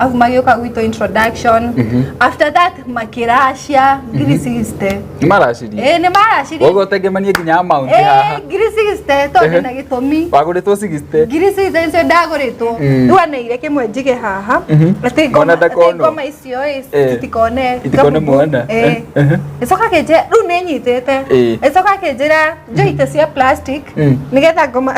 Afu magĩũka gwitũ introduction. After that makĩracia 60,000. Nĩ maracirie? Ĩĩ, nĩ maracirie. Woguo ũtengemanie nginya amount haha. Ĩĩ, 60,000 tondũ na gĩtũmi. Wagũrĩtwo 60? 60,000 icio ndagũrĩtwo. Rĩu aneire kĩmwe njige haha. Atĩ ngoma Mwana atĩ ndakonwo. ngoma icio ĩ citikone. Itikone mwana. Ĩĩ. Ĩcoka akĩnjĩra rĩu nĩ nyitĩte. Ĩcoka akĩnjĩra njoe itĩ cia plastic nĩgetha ngoma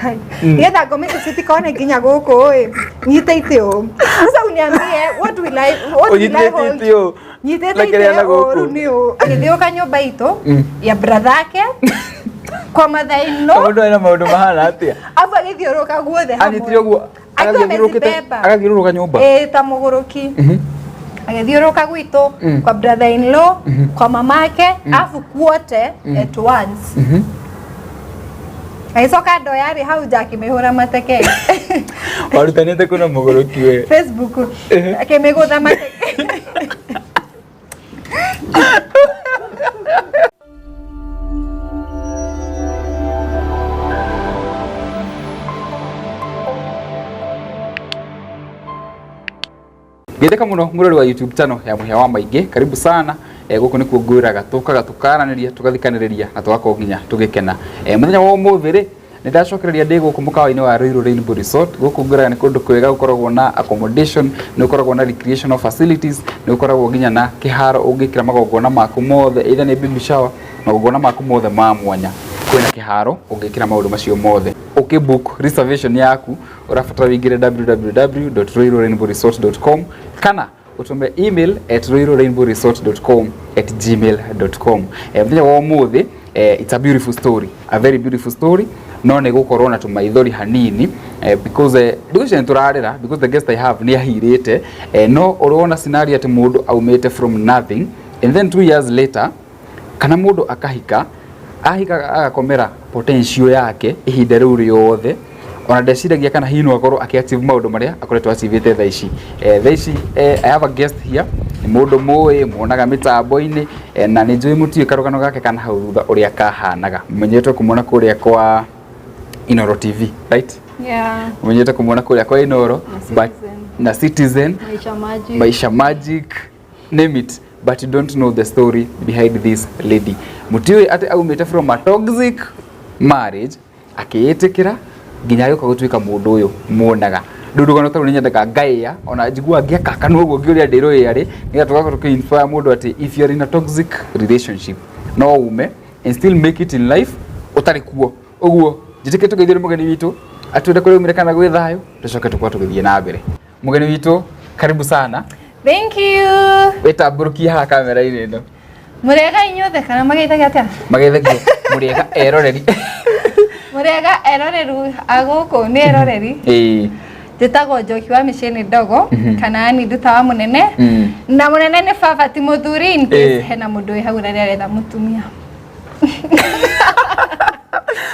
Kai. Nĩgetha ngoma icio citikone nginya gũkũ ĩ nyite itĩ ũũ. Sasa uniambie what will I Ũnyitĩte hold? itĩ ũũ. Nyitĩte Na kĩrĩa itĩ na ũũ gũkũ. rĩu nĩ ũũ. Agĩthiũka nyũmba itũ ya brother ake kwa mother-in-law. Mũndũ ena maũndũ mahana atĩa? Afu agĩthiũrũrũka guothe hamwe. Anyitire ũguo Akiwa agathiũrũrũkĩte amezibeba. agathiũrũrũka nyũmba. Ĩĩ, ta mũgũrũki. Agĩthiũrũrũka gwitũ kwa brother in law, kwa mamake, afu kuote at once. Agĩcoka ndo yarĩ hau nja akĩmĩhũra mateke. Warutanĩte kuna mũgũrũki we. Facebook akĩmĩgũtha mateke. Geithĩka mũno mũrori wa YouTube channel ya Mũhĩa wa Maingĩ, karibu sana. Gũkũ nĩkuo ngwĩraga tũkaga tũkaranĩria tũgathikanĩrĩria na tũgakorwo nginya tũgĩkena. Mũthenya wa ũmũthĩ rĩ nĩ ndacokereria ndĩ gũkũ mũkawa-inĩ wa Ruiru Rainbow Resort. Gũkũ ngwĩraga nĩ kũndũ kwega gũkoragwo na accommodation, nĩ gũkoragwo na recreational facilities, nĩ gũkoragwo nginya na kĩharo ũngĩkĩra magongona maku mothe, either nĩ baby shower, magongona maku mothe ma mwanya. Kwĩna kĩharo ũngĩkĩra maũndũ macio mothe. Ũkĩ book reservation yaku ũrabatara wĩingĩre www.ruirurainbowresort.com kana ũtũme email at ruirurainbowresort.com at gmail.com. Mũthenya wa ũmũthĩ, it's a beautiful story, a very beautiful story, no nĩ gũkorwo na tũmaithori hanini, because ndigwĩciria nĩ tũrarĩra because the guest I have nĩ ahirĩte, no ũrona scenario atĩ mũndũ aumĩte from nothing and then 2 years later kana mũndũ akahika, ahika agakomera potential yake ihinda rĩu rĩothe, ona ndeciragia kana hihi no akorwo akĩ-achieve maũndũ marĩa akoretwo achievĩte thaa ici. Thaa ici I have a guest here, nĩ mũndũ mũĩ muonaga mĩtambo-inĩ, na nĩ njũĩ mũtiũĩ karũgano gake kana hau thutha ũrĩa kahanaga. Mũmenyete kũmuona kũrĩa kwa Inoro TV, right? Yeah. Mũmenyete kũmuona kũrĩa kwa Inoro Na but Citizen. na Citizen. Maisha Magic. Maisha Magic, name it, but you don't know the story behind this lady. Mũtiũĩ atĩ aumĩte from a toxic marriage akĩĩtĩkĩra nginya agĩũka gũtuĩka mũndũ ũyũ muonaga. Rĩu rũgano ta rũu nĩ nyendaga ngaĩa ona njiguaga ngĩaka kanua ũguo ngĩũria ndĩrũĩ arĩ nĩgetha tũgakorwo tũkĩ inspire mũndũ atĩ if you are in a toxic relationship no ume and still make it in life ũtarĩ kuo. Ũguo njĩtĩkĩrie tũgeithie mũgeni witũ atwĩre kũrĩa aumire kana gwĩ thayũ, tũcoke tũkorwo tũgĩthiĩ na mbere. Mũgeni witũ, karibu sana. Thank you. Wĩtambũrũkie haha kamera-inĩ ĩno. Mũrĩega inyuothe kana mageithagia atĩa? Mageithagio mũrĩega eroreri. Mũrĩega eroreru a gũkũ nĩ eroreri. Njĩtagwo Njoki wa Mĩciĩ Ndogo kana ni Nduta wa Mũnene. Na mũnene nĩ baba ti mũthuri, in case hena mũndũ wĩ hau ũrĩa aretha mũtumia.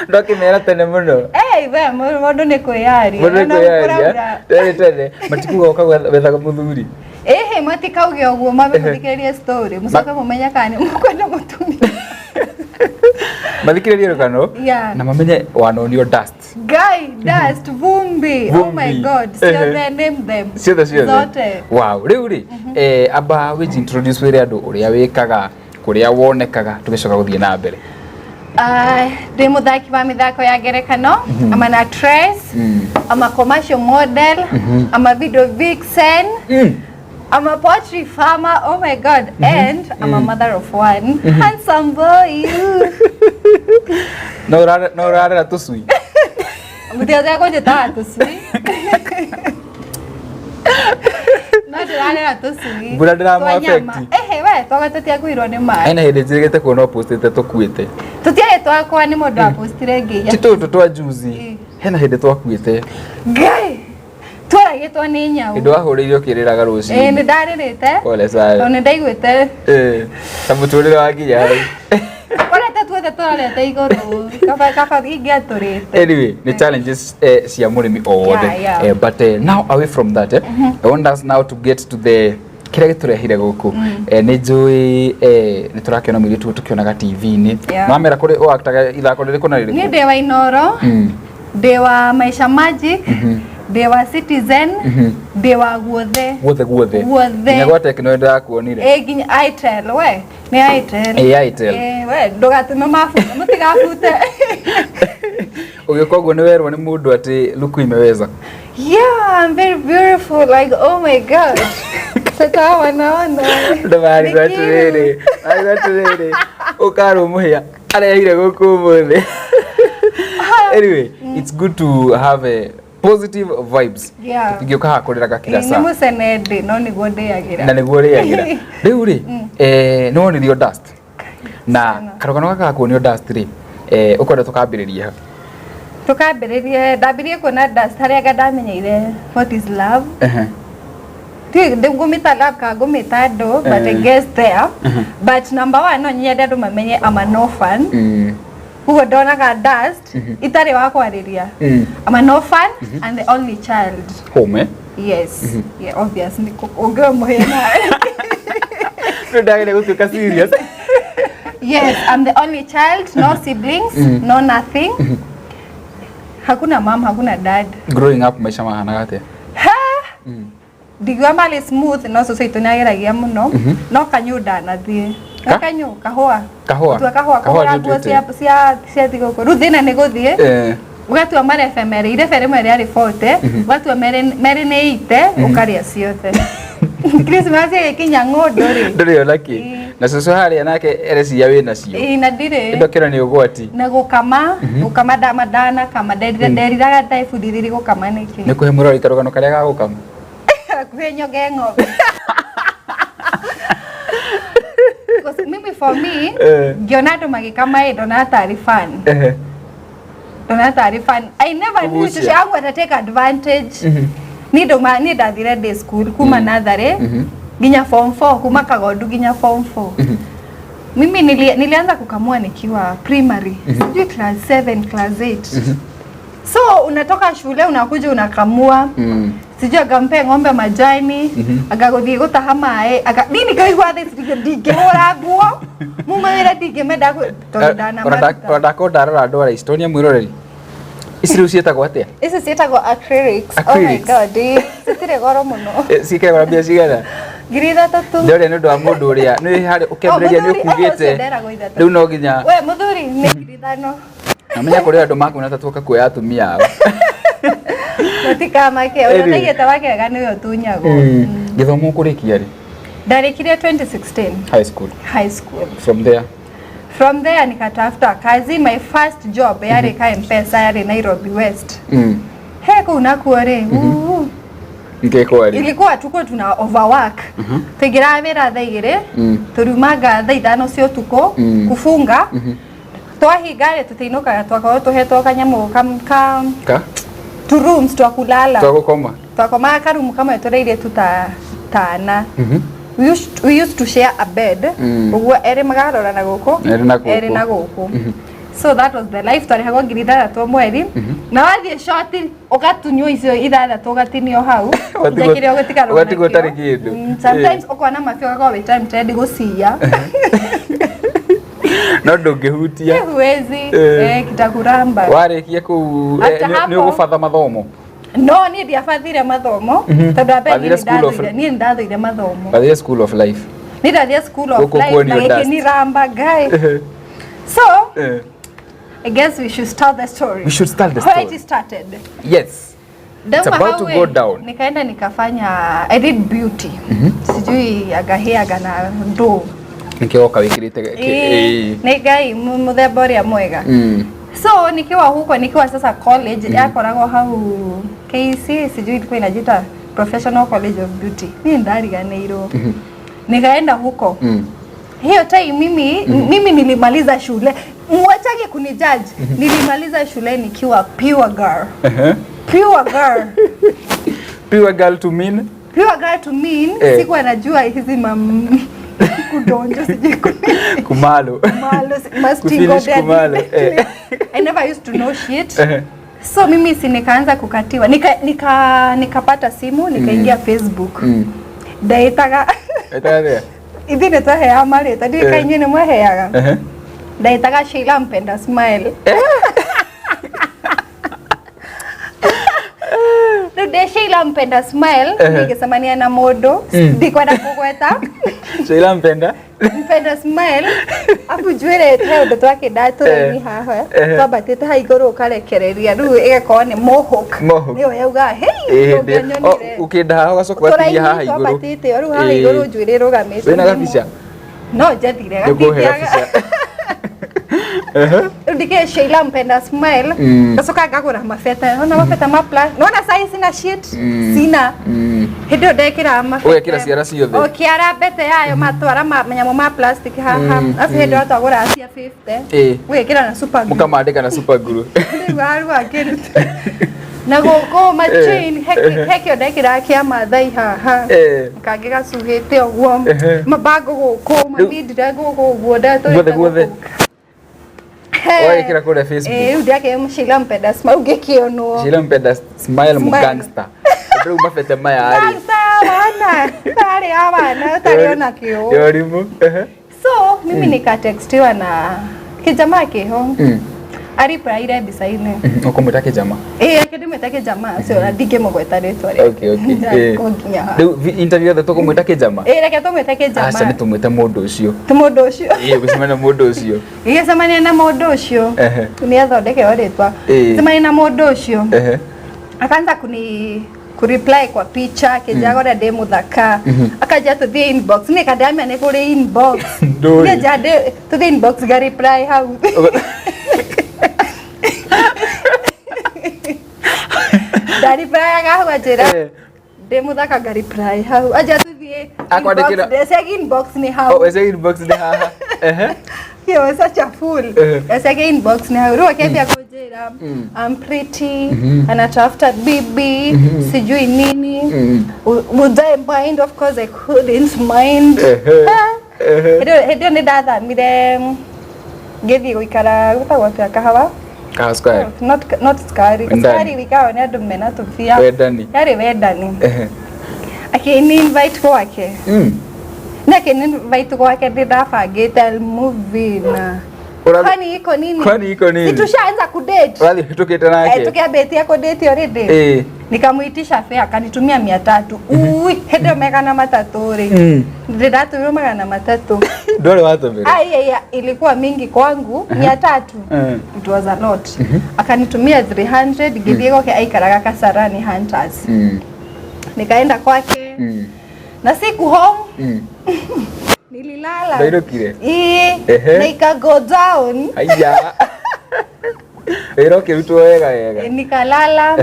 Ndwakĩmera tene mũno. Ĩ we mũndũ nĩ kwĩyaria. Mũndũ nĩ Ona kwĩyaria. kũraura. Tene tene matikuga ũka gwethaga mũthuri. Ĩhĩ, matikauge ũguo, mambe mũthikĩrĩrie story mũcoke mũmenye kana nĩ mũkwenda mũtumia. Mathikĩrĩrie rũgano na mamenye wanonio dust. Guy, dust, vumbi. Oh my Vumbi. God. Ciothe, name them. Ciothe ciothe. Zote. Wow, rĩu rĩ, amba wĩji introduce wĩre andũ ũrĩa wĩkaga, kũrĩa wonekaga, tũgĩcoka gũthiĩ na mbere. Ndĩ mũthaki wa mĩthako ya ngerekano. I'm an actress. I'm a commercial model. I'm a video vixen. I'm a poultry farmer. Oh my God. And I'm a mother of one. Handsome boy. No ũrarera tũcui? Mũtigaga kũnjĩtaga tũcui. No ndĩrarera tũcui. Mbura ndĩramũ Twa nyama. affect. Ehe we, twaga tũtiakuirwo nĩ maĩ. Hena hĩndĩ njĩrĩgĩte kuona ũpostĩte tũkuĩte. Tũtiarĩ twakwa, nĩ mũndũ wapostire ngĩiya. Ti tũtũ twa juzi? Hena hĩndĩ twakuĩte. Ngai! Twaragĩtwo nĩ nyau. Hĩndĩ wahũrĩire ũkĩrĩraga Ĩĩ, rũcinĩ. nĩ ndarĩrĩte. Pole sana. Tondũ nĩ ndaiguĩte. Ta mũtũrĩre wa nginya hau. Kũrete tuothe tũrorete igũrũ. Kaba kaba ingĩatũrĩte. Anyway, nĩ challenges cia mũrĩmi o wothe. Yeah. But now away from that, I want us now to get to the kĩrĩa gĩtũrehire gũkũ. Nĩ njũĩ nĩ tũrakĩona mũirĩtu ũyũ tũkĩonaga TV-inĩ. Mamera kũrĩ ũaktaga ithako rĩrĩkũ na Niĩ rĩrĩkũ? ndĩ wa Inoro, ndĩ wa Maisha Magic, Ndĩ wa Citizen, ndĩ wa guothe. Guothe guothe. Guothe. Nginya gwa Tecno ndĩrakuonire. Ĩ nginya Itel, we nĩ Itel. Ĩ, Itel. Ĩ, we ndũgatũme mabute, mũtigabute. Ũgĩũka ũguo nĩ werwo nĩ mũndũ atĩ luku imeweza. Yeah, I'm very beautiful. Like, oh my God. Sasa wanaona. Ndũmarigwo Nĩ cute. atĩrĩrĩ, marigwo atĩrĩrĩ, ũkarwo mũhĩa arehire gũkũ ũmũthĩ. Anyway, it's good to have a positive vibes. Yeah. Tũtingĩũka haha kũrĩraga kila Ĩ, nĩ saa. mũcene ndĩ no nĩguo ndĩagĩra. Na nĩguo ũrĩagĩra. Rĩu rĩ, nĩ wonirio dust. Na Sana. karũgano gaka ga kuonio dust rĩ, ũkwenda tũkambĩrĩria ha? Tukambĩrĩrie, ndambirie kuona dust harĩa anga ndamenyeire what is love. Ehe. Ngũmĩta love kana ngũmĩta andũ, but I guess there. But number one, no nyende andũ mamenye I'm an orphan. Koguo ndonaga dust itarĩ wa kwarĩria. I'm an orphan and the only child. Home, eh? Yes. Yeah, obvious. Ũngĩwa mũhĩa nawe. Rĩu ndagĩrĩire gũtuĩka serious. Yes, I'm the only child, no siblings, no nothing. Hakuna mom, hakuna dad. Growing up maica mahanaga atĩa? Ha! Ndigua marĩ smooth no cũcũ itũ nĩageragia mũno no kanyu ndanathiĩ. Ka? No kanyu kahũa. Kahũa? Tua kahũa Kahũa kũgũra nguo nĩ cia cia cia thigũkũ. Rĩu thĩna nĩ gũthiĩ ũgatua marebe merĩ, irebe rĩmwe rĩarĩ 40, ũgatua merĩ merĩ nĩ 80, ũkarĩa ciothe. Christmas ĩgĩkinya ng'ũndũ rĩ. Ndũrĩ ona kĩ. Ĩ. Na cũcũ harĩa nake ereciria wĩ nacio. Ĩ, na ndirĩ. Indo kĩro nĩ ũgwati. Na gũkama, gũkama ndama ndanakama, nderiraga ndebundithirie gũkama nĩkĩ. Nĩ kũhe mũrori karũgano karĩa ga gũkama. Hakuhĩ nyoge ng'ombe. 'Cause mimi for me, ngĩona andũ magĩkama ĩ ndona tarĩ fun. Ndona tarĩ fun. I never knew Kũgucia. cũcũ yangu ata take advantage. Niĩ ndauma niĩ ndathire day school kuma natharĩ nginya form 4, kuma Kagondu nginya form 4. Mimi nilianza kukamua nikiwa primary, sijui class 7, class 8. So unatoka shule unakuja unakamua. Sijui akampe ng'ombe majani, agagũthiĩ gũtaha maĩ, aga niĩ nĩkaigua thaa ici ndingĩhũra nguo, muma wĩra ndingĩmenda tondũ ndanamaruta. Ona ndakorwo ndarora ndwara ici tonia mwĩroreri. Ici rĩu ciĩtagwo atĩa? Ici ciĩtagwo acrylics. Oh my Acrylics. God, ĩ, citirĩ goro mũno. Cikagũra mbia cigana? 3,000. Ndĩroria nĩ ũndũ wa mũndũ ũrĩa nĩ harĩ ũkĩambĩrĩria nĩ mũthuri, ũcio ũkugĩte nderagwo 3. rĩu no nginya We mũthuri nĩ 5,000. namenya kũrĩ andũ makuona ta tuoka kuoya atumia ao. Mũtikamake, ũrĩa Anyway. ũtaigĩte wake wega nĩwe ũtunyagwo. Gĩthomo ũkũrĩkia rĩ? Ndarĩkirie 2016 High school. high school. From there. From there nikatafuta kazi. My first job yarĩ ka M-Pesa, yarĩ Nairobi West. He kũu nakuo rĩ, uu, Ngĩkwa rĩ. ilikuwa tuko tuna overwork. Tũingĩraga wĩra thaa 2, tũriumaga thaa 5 cia ũtukũ kufunga. Twahinga rĩ tũtiinũkaga, twakorwo tũhetwo kanyamũ ka Ka? two rooms twa kulala. Twagũkoma. Twakomaga karumu kamwe tũrĩ airĩtu ta tana. We used to share a bed. Ũguo erĩ makarora na gũkũ, Erĩ na gũkũ. erĩ na gũkũ. So that was the life. Twarĩhagwo 6,000 mweri na wathiĩ short ũgatunywo icio 6 ũgatinio hau. Ũgatigwo- Kĩrĩa ũgũtigarwo ũgatigwo nakĩo. ũtarĩ kĩndũ. Sometimes ũkona mabia ũgakorwo wĩ tempted gũciya. No ndũngĩhutia. Huwezi, kitakuramba. Warĩkia kũu After nĩ hapo- ũgũbatha mathomo. No niĩ ndiabathire mathomo tondũ wa mbere Wathire niĩ school of- nĩndathũire niĩ nĩndathũire mathomo. Wathire school of life. Niĩ ndathire school of Gũkũ life kuonio na dust. gĩkĩniramba guy. So I guess we should start the story. We should start the Where story. it started. Yes. It's Ndauma about to hau go ĩ, down. Nikaenda nikafanya I did beauty. Sijui agahiaga na ndũ. Nĩkĩo woka wĩkĩrĩte Ĩ, nĩ Ngai mũthemba ũrĩa mwega. So nikiwa huko, nikiwa sasa college, yakoragwo hau KC, sijui ilikuwa inajiita Professional College of Beauty. Mimi ndariganĩirwo. Nikaenda huko. Hiyo time mimi nilimaliza shule. Mwachage kunijudge. Nilimaliza shule nikiwa pure girl. Pure girl. Pure girl to mean? Pure girl to mean sikuwa najua hizi mam kudonjo sijui Kumalo. Kumalo, mastingo Kufinish kumalo. I never used to know shit. So mimi si nikaanza kukatiwa. Nikapata simu, nikaingia Facebook. Ndaitaga Etaga atĩa? ithuĩ nĩ twaheaga marĩtwa, ndiũĩ kana inyuĩ nĩ mwaheaga. Ndaitaga Sheila Mpenda Smile. Rĩu Sheila Mpenda Smile. Nigĩcemania na mũndũ ndikwenda kũgweta. Sheila Mpenda. Mpenda Smile, abu njuĩrĩ he ũndũ twakĩnda tũraini haha twambatĩte ha igũrũ ũkarekereria, rĩu ĩgakorwo nĩ mohawk. Mohawk. Nĩyo yauga hei. Hĩndĩ ũkĩnda haha ũgacoka ũgatigia haha tũraini igũrũ. Twambatĩte rĩu haha igũrũ njuĩrĩ ĩrũgamĩte. Wĩna gabica? No njathire. Nĩngũhe Gatithiaga. gabica. Rĩu ndikĩ Sheila Mpenda Smile. Ngacoka ngagũra mabeta, ona mabeta ma plus nona sai sina shit sina. Hĩndĩ ĩyo ndekĩraga mabete. Ũgekĩra ciara ciothe? O kĩara mbete yayo matwara manyamũ ma plastic haha, arabu hĩndĩ ĩyo twagũraga cia 50. Ũgekĩra na super glue. Mũkamandĩka na super glue. Rĩu haru akĩruta na gũkũ ma chain he kĩo ndekĩraga kĩa Mathai haha. Kangĩ gacuhĩte ũguo. Mabango gũkũ mathindire gũkũ ũguo ndatũrĩte. Guothe guothe. Gũkũ. Ũgagĩkĩra kũrĩa Facebook. Rĩu ndakĩ Sheila Mpenda Smile ũngĩkĩonwo. Sheila Mpenda Smile. Smile. Mũgangster. Rĩu mabete maya rĩ. Gangster wana tarĩ a wana ũtarĩ ona kĩo. Yorimu. So mimi nikatextiwa na kijamaa kĩho aripuraire mbica-inĩ. Ũkũmwĩta kĩjama? Ĩĩ, ake ndĩmwĩta kĩjamaa ũcio na ndingĩmũgweta rĩtwa rĩake. Okay. Nginya haha. Rĩu interview yothe tũkũmwĩta kĩjama? Ĩĩ, reke tũmwĩte kĩjamaa. Aca, nĩ tũmwĩte mũndũ ũcio. Ti mũndũ ũcio. Ĩĩ, gũcemania na mũndũ ũcio. Gĩgĩcemania na mũndũ ũcio. Nĩ athondekerwo rĩtwa. Cemania na mũndũ ũcio. Akaanza kuni kureply kwa picha akĩnjaga ũrĩa ndĩ mũthaka, akanjia tũthiĩ inbox, niĩ kandamia nĩ kũrĩ inbox. Ndũĩ. Niĩ nja tũthiĩ inbox, nga reply hau. Ndareply hau anjĩra ndĩ mũthaka, nga reply hau anja tũthiĩ Akwandĩkĩra- inbox, ndecagi inbox nĩ hau. Oh, ece inbox nĩ haha. He was such a fool. Ecage inbox nĩ hau rĩu akĩambia kũnjĩra I'm pretty, anatafuta bibi, sijui nini. Would I mind? Of course I couldn't mind. Hĩndĩ ĩyo nĩ ndathamire ngĩthiĩ gũikara gwĩtagwo atĩa, Kahawa. Kahawa Square. Not Sukari. Wendani. Sukari wikao nĩ andũ mena tũbia. Wendani. Yarĩ Wendani. Akĩni invite gwake. Nĩ akĩni invite gwake, ndĩ ndabangĩte I'll move in. Kwani iko nini? Kwani iko nini? Si tushaanza kudate. Ũrathiĩ ũhĩtũkĩte nake? Eh, tukiambĩtie kudate already. Nikamuitisha fare, akanitumia 300. Ui, hĩndĩ ĩyo 300 rĩ. Ndĩratũmirwo 300. Ndwarĩ watũmĩra? Ai, ai, ai, ilikuwa mingi kwangu, 300. It was a lot. Akanitumia 300, ngĩthiĩ gwake, aikaraga Kasarani Hunters. Nikaenda kwake na siku home nililala. Ndainũkire? Ĩĩ, na ika go down. Aya. Wĩra ũkĩrutwo wega wega. Nikalala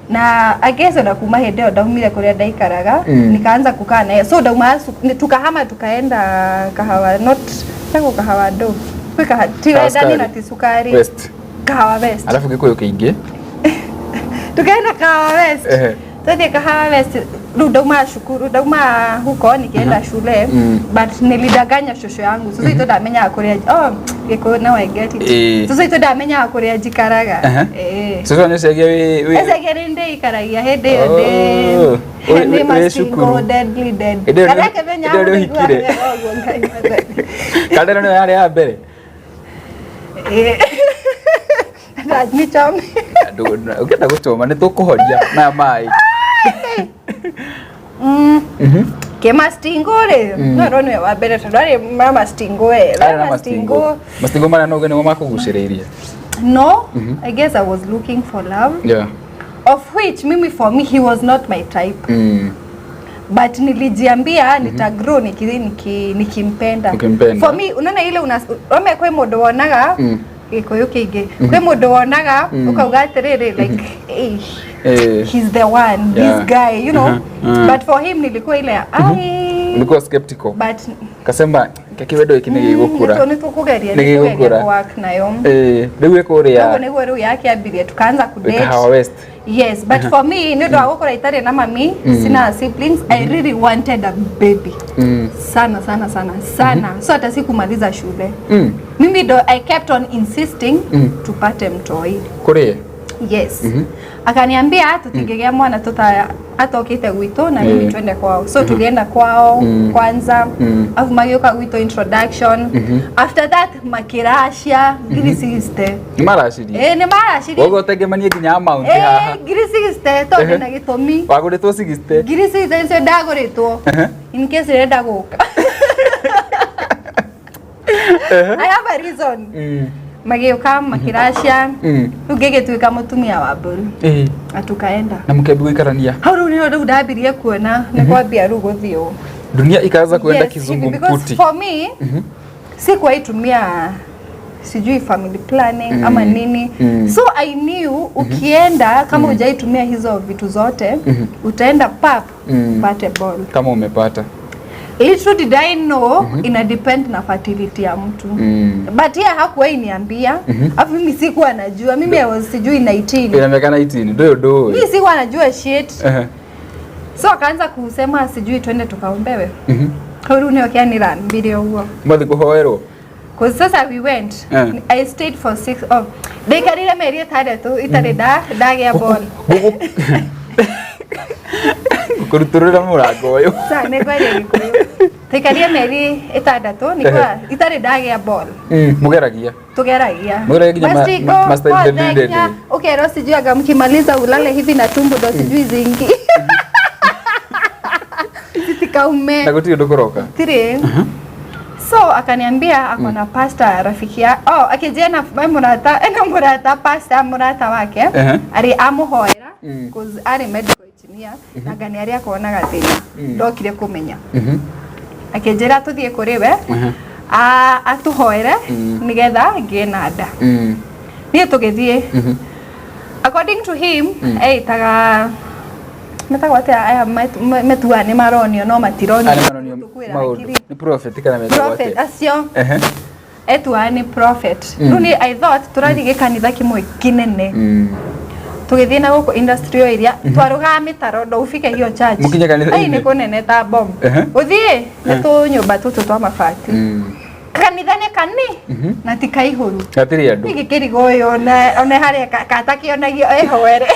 na I guess ona kuma hĩndĩ ĩyo ndaumire kũrĩa ndaikaraga. Nikaanza kukaa naye, so ndauma tukahama tukaenda Kahawa, not tego Kahawa ndo kwĩ ti Kahawa Wendani Sukari. na ti Sukari. West. Kahawa West. Alafu Gĩkũyũ kĩingĩ. Tukaenda Kahawa West. Twathiĩ Kahawa West, rĩu ndauma cukuru, ndauma huko nikienda shule. But nilidanganya shosho yangu, sasa itũ ndamenyaga kũrĩa, oh, Gĩkũyũ, now I get it. Sasa itũ ndamenyaga kũrĩa njikaraga. Cũcũ wanyu ũciagia wĩ Ecege nĩ ndĩikaragia hĩndĩ ĩyo ndĩ Oh. ndĩ Wĩ mastingo cukuru. Deadly dead. Hĩndĩ ĩyo Karĩa kemenya hĩndĩ ĩyo nĩ ũiguaga ũhikire. wega ũguo, Ngai mwathani. Kana ĩno nĩyo yarĩ ya mbere? Ĩĩ. Nichome. Ũngĩenda gũchoma nĩ tũkũhoria maya maĩ. Kĩmastingo rĩ, no ĩro nĩwe wa mbere tondũ arĩ ma mastingo we. Arĩ na mastingo. Mastingo marĩa no nĩmo makũgucĩrĩirie? No, I guess I was looking for love, of which mimi, for me, he was not my type. But nilijiambia nitagrow nikimpenda. Ukimpenda. For me, unaona ile una ome kwĩ mũndũ wonaga Gĩkũyũ kĩingĩ, kwĩ mũndũ wonaga ũkauga atĩrĩrĩ, like, eh, he's the one, this guy. But for him nilikuwa ile ai. Ulikuwa skeptical. But Kasema kĩwendo gĩkĩ nĩ gĩgũkũra. Nĩ tũkũgeria. Nĩ Nĩ tũgeria gĩgũkũra. work nayo. Rĩu Koguo ĩkũrĩa nĩguo rĩu yakĩambirie tukaanza kudate. Kahawa West. Yes, but for me, nĩ ũndũ wa gũkorwo itarĩ na mami, sina siblings, I really wanted a baby. Sana sana sana sana. So hata sikumaliza shule. Mimi do I kept on insisting tupate mtoi. Kũrĩ? Yes. Akaniambia tutingĩgĩa mwana tuta atokĩte gwitũ na mimi twende kwao. So tulienda kwao kwanza, afu magĩũka gwitũ introduction. After that makĩracia 60,000. Nĩ maracirie? Ĩ, nĩ maracirie. Woguo ũtengemanie nginya amount haha. 60,000 tondũ na gĩtũmi. Wagũrĩtwo 60? 60,000 icio ndagũrĩtwo in case ĩrenda gũka. I have a reason. Magĩũka makĩracia, rĩu ngĩgĩtuĩka mũtumia wa mbũri na tukaenda. Na mũkĩambia gũikarania. Hau rĩu nĩho rĩu ndambirie kuona nĩ kwambia rĩu gũthiĩ ũũ. Dunia ikaanza kuenda Yes, hivi, because kizungumkuti. for me sikuwahi tumia sijui family planning ama nini, so I knew ukienda kama hujaitumia hizo vitu zote, utaenda pap upate ball. Kama umepata. Little did I know ina depend na fertility ya mtu. But yeye hakuwahi niambia, afu mimi sikuwa najua. Mimi I was sijui 19. Ina miaka 19 ndũyũ ndũĩ. Mimi sikuwa najua shit. So akaanza kusema sijui twende tukaombewe. Hau rĩu nĩo kĩanĩrambire ũguo. Mwathi kũhoerwo. 'Cause sasa we went. I stayed for six, oh, ndaikarire mĩeri 6 itarĩ ndagĩa ball. Ngũkũrutũrũra mũrango ũyũ. Sa nĩ ngwaria Gĩkũyũ. Taikarire mĩeri 6 nĩkwa itarĩ ndagĩa ball. Mũgeragia. Tugeragia. Mũgeragia nginya Mastiko, master mũthenya, ũkerwo sijui anga mkimaliza ulale hivi na tumbo ndo sijui zingi zitikaume. Na gũtirĩ ũndũ kũroka. Tirĩ. So akaniambia ako na pastor rafiki ya, oh, akĩnjĩra na mũrata, ena mũrata, pastor mũrata wake arĩ amũhoera, 'cause arĩ medical engineer na anga nĩ arĩa akonaga thĩna ndokire kũmenya. Akĩnjĩra tũthiĩ kũrĩ we atũhoere nĩgetha ngĩe na nda. Niĩ tũgĩthiĩ. According to him, eitaga metagwo atĩa aya metuaga nĩ maronio no matironio. Arĩa maronio Tũkwĩra maũndũ. hakiri. Nĩ prophet kana metagwo Prophet atĩa? acio etuaga nĩ prophet. Rĩu niĩ I thought tũrathiĩ gĩkanitha kĩmwe kĩnene. Tũgĩthiĩ na gũkũ industrial area, twarũgaga mĩtaro ndo ufike hiyo church. Mũkinye kanitha-inĩ. Ai, nĩ kũnene ta bomb. Gũthiĩ nĩ tũnyũmba tũtũ twa mabati. Kanitha nĩ kani na ti kaihũru. Gatirĩ andũ. Gĩkĩ kĩrigo ũyũ one harĩa katakĩonagio ehoere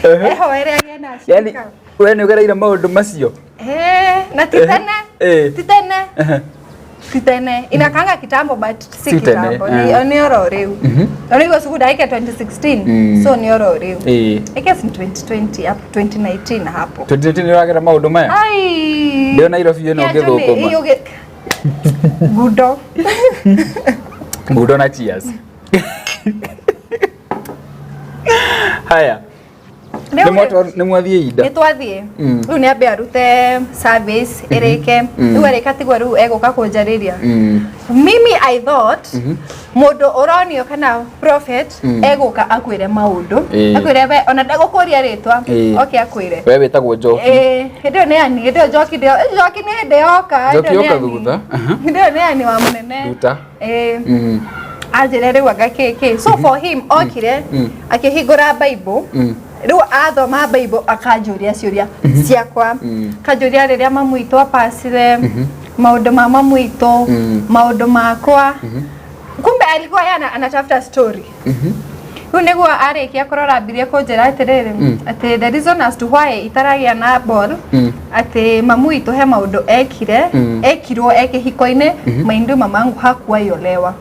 ehoere agĩe na Yani acirika. we nĩ ũgereire maũndũ macio. Na ti tene. Ti tene. Ti tene, inakanga kitambo but si Si tene, kitambo. Ni oro rĩu. Na nĩguo cukuru ndaike 2016, so nĩ oro rĩu. I guess in 2020 up 2019 hapo. 2019 nĩ ũragera maũndũ maya. Ai. Ndĩo Nairobi ĩno Kĩanjo nĩ- ũgĩthũkũma. Ngundo. Ngundo na cheers. Haya. Rĩu Nĩ mwathiĩ inda. Nĩ twathiĩ. Rĩu nĩ ambe arute service ĩrĩke. Rĩu arĩka tiguo rĩu egũka kũnjarĩria. Mimi I thought mũndũ ũronio kana prophet egũka akwĩre maũndũ, akwĩre we ona ndegũkũria rĩtwa, oke akwĩre. We wĩtagwo Njoki. Ĩĩ, hĩndĩ ĩyo nĩ ani, hĩndĩ ĩyo Njoki Njoki nĩ hĩndĩ yoka. Hĩndĩ Njoki ĩyo nĩ yoka ani. thutha. Hĩndĩ ĩyo nĩ ani wa mũnene. Nduta. Ĩĩ. Anjĩre rĩu anga kĩ. So for him okire akĩhingũra Bible. Rĩu athoma Bible akanjũria ciũria ciakwa, akanjũria rĩrĩa mamu witũ apacire, maũndũ ma mamu witũ, maũndũ makwa. Kumbe alikuwa yeye anatafuta story. Rĩu nĩguo arĩkia kũrora ambirie kũnjĩra atĩrĩrĩ, atĩ the reason as to why itaragĩa na ball, atĩ mamu witũ he maũndũ ekire, ekirwo e kĩhiko-inĩ. Maindu mamangu hakuwaiolewa.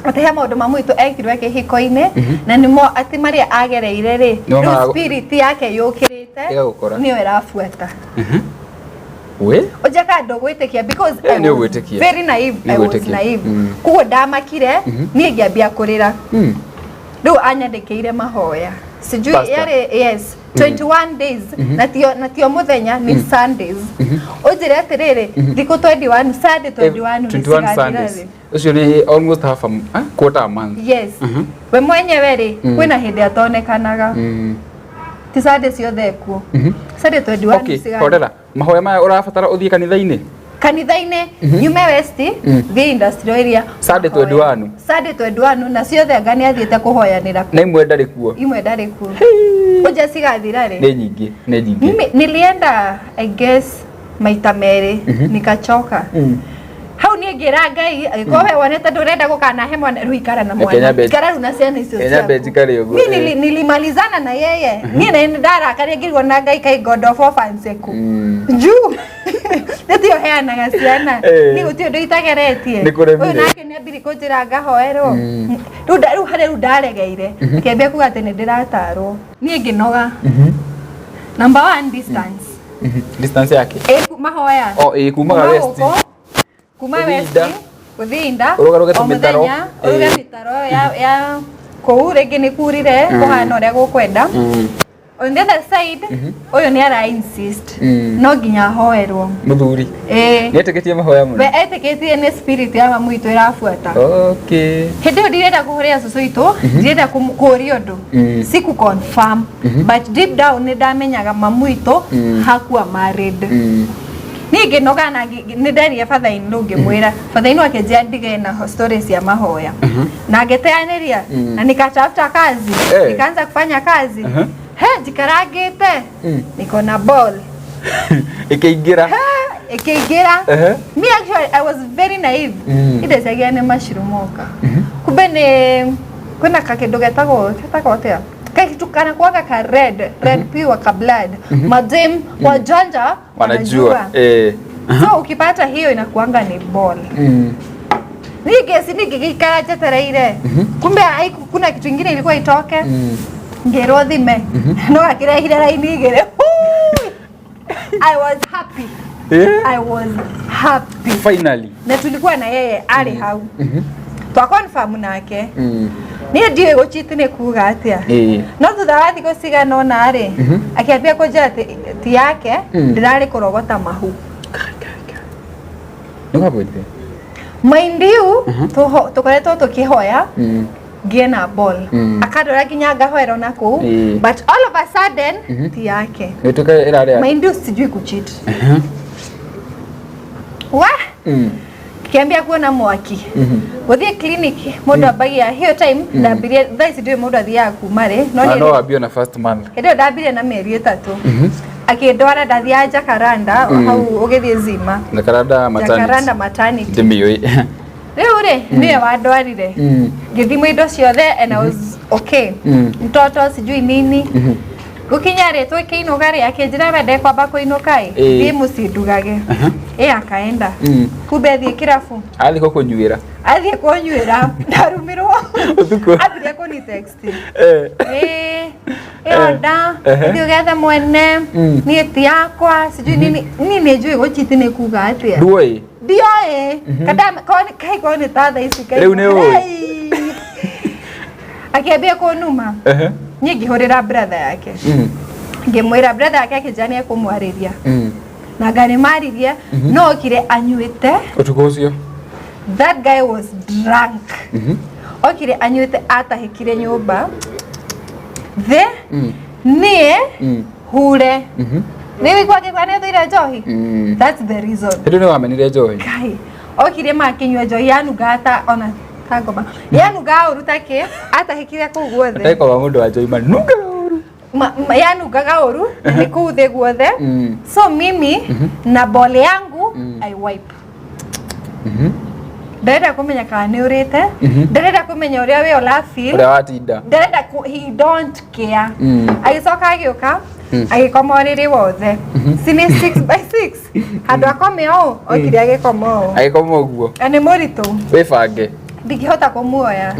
Atĩ he maũndũ mamu witũ ekirwo e kĩhiko-inĩ na nĩmo atĩ marĩa agereire rĩ, Nĩmo rĩu spirit yake yũkĩrĩte Ĩgagũkora. nĩyo ĩrabuata. We? Ũnjaka ndũgwĩtĩkia because Eh, I nĩ was ũgwĩtĩkia. very naive. Nĩ I was ũgwĩtĩkia. naive. Koguo ndamakire niĩ ngĩambia kũrĩra. Rĩu anyandĩkĩire mahoya sijui Pastor. yarĩ, yes, 21 days, na tio mũthenya, nĩ Sundays. Ũnjĩre atĩrĩrĩ, thikũ 21, Sunday 21 nĩ 21 cigathira Sundays. rĩ. Ũcio nĩ almost half a quarter a month. Yes, we mwenyewe rĩ, kwĩna hĩndĩ atonekanaga. Ti Sunday ciothe ekuo. Sunday 21 Okay, cigathira. horera. Mahoya maya ũrabatara ũthiĩ kanitha-inĩ? Kanitha-inĩ, nyume west thiĩ industrial area. Sunday mahoya. 21. Sunday 21, na ciothe anga nĩ athiĩte kũhoyanĩra. Na imwe ndarĩ kuo. Imwe ndarĩ kuo. Ũnja cigathira rĩ. Nĩ nyingĩ, nĩ nyingĩ. Mimi nilienda I guess maita merĩ, nikachoka. Hau niĩ Niĩ ngĩra Ngai, angĩkorwo we wonete ndũrenda gũkanahe mwana, rĩu ikara na Reke mwana, nyambe- ikara rĩu na ciana icio Reke nyambe ciaku. njikare ũguo, Niĩ eh. nilimalizana na yeye. Niĩ nĩ ndarakaria ngĩrigwo na Ngai kai God of orphans eku juu nĩtio heanaga ciana. Eh. Niĩ gũtirĩ ũndũ itageretie. Nĩ kũremire. Ũyũ nake nĩ ambiri kũnjĩra ngahoerwo. Rĩu rĩu harĩa rĩu ndaregeire, ngĩambia kuga atĩ nĩ ndĩratarwo. Niĩ ngĩnoga. Number one, distance. Distance yake. Ĩ mahoya. O ĩ kumaga Kuma west. gũkũ, kuma Gũthiĩ west inda. gũthiĩ inda, Ũrũgarũge o tũmĩtaro. mũthenya ũruge Ĩ. mĩtaro ya kũu rĩngĩ nĩ kurire kũhana ũrĩa gũkwenda. On the other side, ũyũ nĩ ara insist no nginya ahoerwo. Muthuri. Ĩ. Nĩ etĩkĩtie mahoya We mũno. etĩkĩtie nĩ spirit ya mamu witũ ĩrabuata. Okay. Hĩndĩ ĩyo ndirenda kũhũrĩra cũcũ witũ, ndirenda kũũria ũndũ, siku confirm, but deep down nĩ ndamenyaga mamu witũ hakuwa married. Niĩ ngĩnoga na nĩ nderire father in law, ngĩmwĩra father in law akĩnjĩra ndige na stories cia mahoya na ngĩteanĩria na nikatafuta kazi, Eh. nikaanza kufanya kazi. He njikarangĩte, niko na ball. Ĩkĩingĩra. He, ĩkĩingĩra. Me actually, I was very naive. Indecagia nĩ mushroom oka, kumbe nĩ kwĩna kakĩndũ getagwo atĩa, kakitu kanakuwaga ka red red, pure ka blood. Madem wajanja Wanajua. wanajua. So ukipata hiyo inakuanga ni ball. Niĩ ningĩgĩikara njetereire, kumbe kuna kitu ingine ilikuwa itoke. Ngĩrwo thime, no gakĩrehire raini igĩrĩ. Hui! I was happy. I was happy. Finally. Na tulikuwa na yeye arĩ hau, twa confirm nake. Niĩ ndiũĩ gũchiti nĩ kuga atĩa. No thutha wa thikũ cigana ũna rĩ, akĩambia kũnjĩra atĩ ti yake, ndĩrarĩ kũrogota mahu. Nĩ kwambĩrĩria. Mind you, tũkoretwo tũkĩhoya ngĩe na ball, akandora nginya ngahoera ona kũu, but all of a sudden ti yake. Ĩtuĩka ĩrarĩ yake. Mind you, sijui kucheat wa kiambia kuona mwaki gũthiĩ clinic. Mũndũ ambagia hiyo time ndambirie, thaa ici ndiũĩ mũndũ athiaga kuma rĩ, no Na niĩ no wambio na first month. Hĩndĩ ĩyo ndambirie na mĩeri 3, akĩndwara. Ndathiaga Jacaranda, hau ũgĩthiĩ Zima. Jacaranda maternity. Jacaranda maternity. Ndĩmĩũĩ. Rĩu rĩ, nĩwe wandwarire, ngĩthimwo indo ciothe and I was okay. Mtoto sijui nini, gũkinya rĩ, twĩkĩinũka rĩ, akĩnjĩra we ndekwamba kũinũka ĩ, thiĩ mũciĩ ndugage. Ĩ akaenda, kumbe athiĩ kĩrabu. Athiĩ kũnyuĩra. Athiĩ kũnyuĩra, ndarumirwo. Ũtukũ. Ambirie kũni text, ĩ ĩyo nda, thiĩ ũgethe mwene, niĩ ti yakwa, sijui nini. Niĩ nĩ njũĩ gũchiti nĩ kuga atĩa. Nduoĩ. Ndioĩ kada kai korwo nĩ ta thaa ici kai. Rĩu nĩ ũĩ. Hey! Akĩambia kũnuma. Niĩ ngĩhũrĩra brother yake, ngĩmwĩra. Brother yake akĩnjĩra nĩ ekũmwarĩria, na nga nĩ maririe, no okire anyuĩte. Ũtukũ ũcio. That guy was drunk. Okire anyuĩte, atahĩkire nyũmba thĩ, niĩ hure nĩ wĩigua ngĩgua nĩ thũire njohi. That's the reason. Hĩndĩ nĩ wamenire njohi. Kai okire makĩnyua njohi yanungaga ta ona ta ngoma, yanungaga ũru ta kĩ, atahĩkire kũu guothe. Ndagĩka wa mũndũ wa njohi manungaga ũru. Yanungaga ũru na nĩ kũu thĩ guothe. So mimi na bole yangu, I wipe. Ndarenda kũmenya kana nĩ ũrĩte, ndarenda kũmenya ũrĩa we ũra feel. Ũrĩa watinda. Ndarenda he don't care. Agĩcoka agĩũka agĩkoma ũrĩrĩ wothe, si nĩ 6 by 6, handũ akome ũũ, okire agĩkoma ũũ. Agĩkoma ũguo. Na nĩ mũritũ. Wĩbange. Ndingĩhota kũmuoya,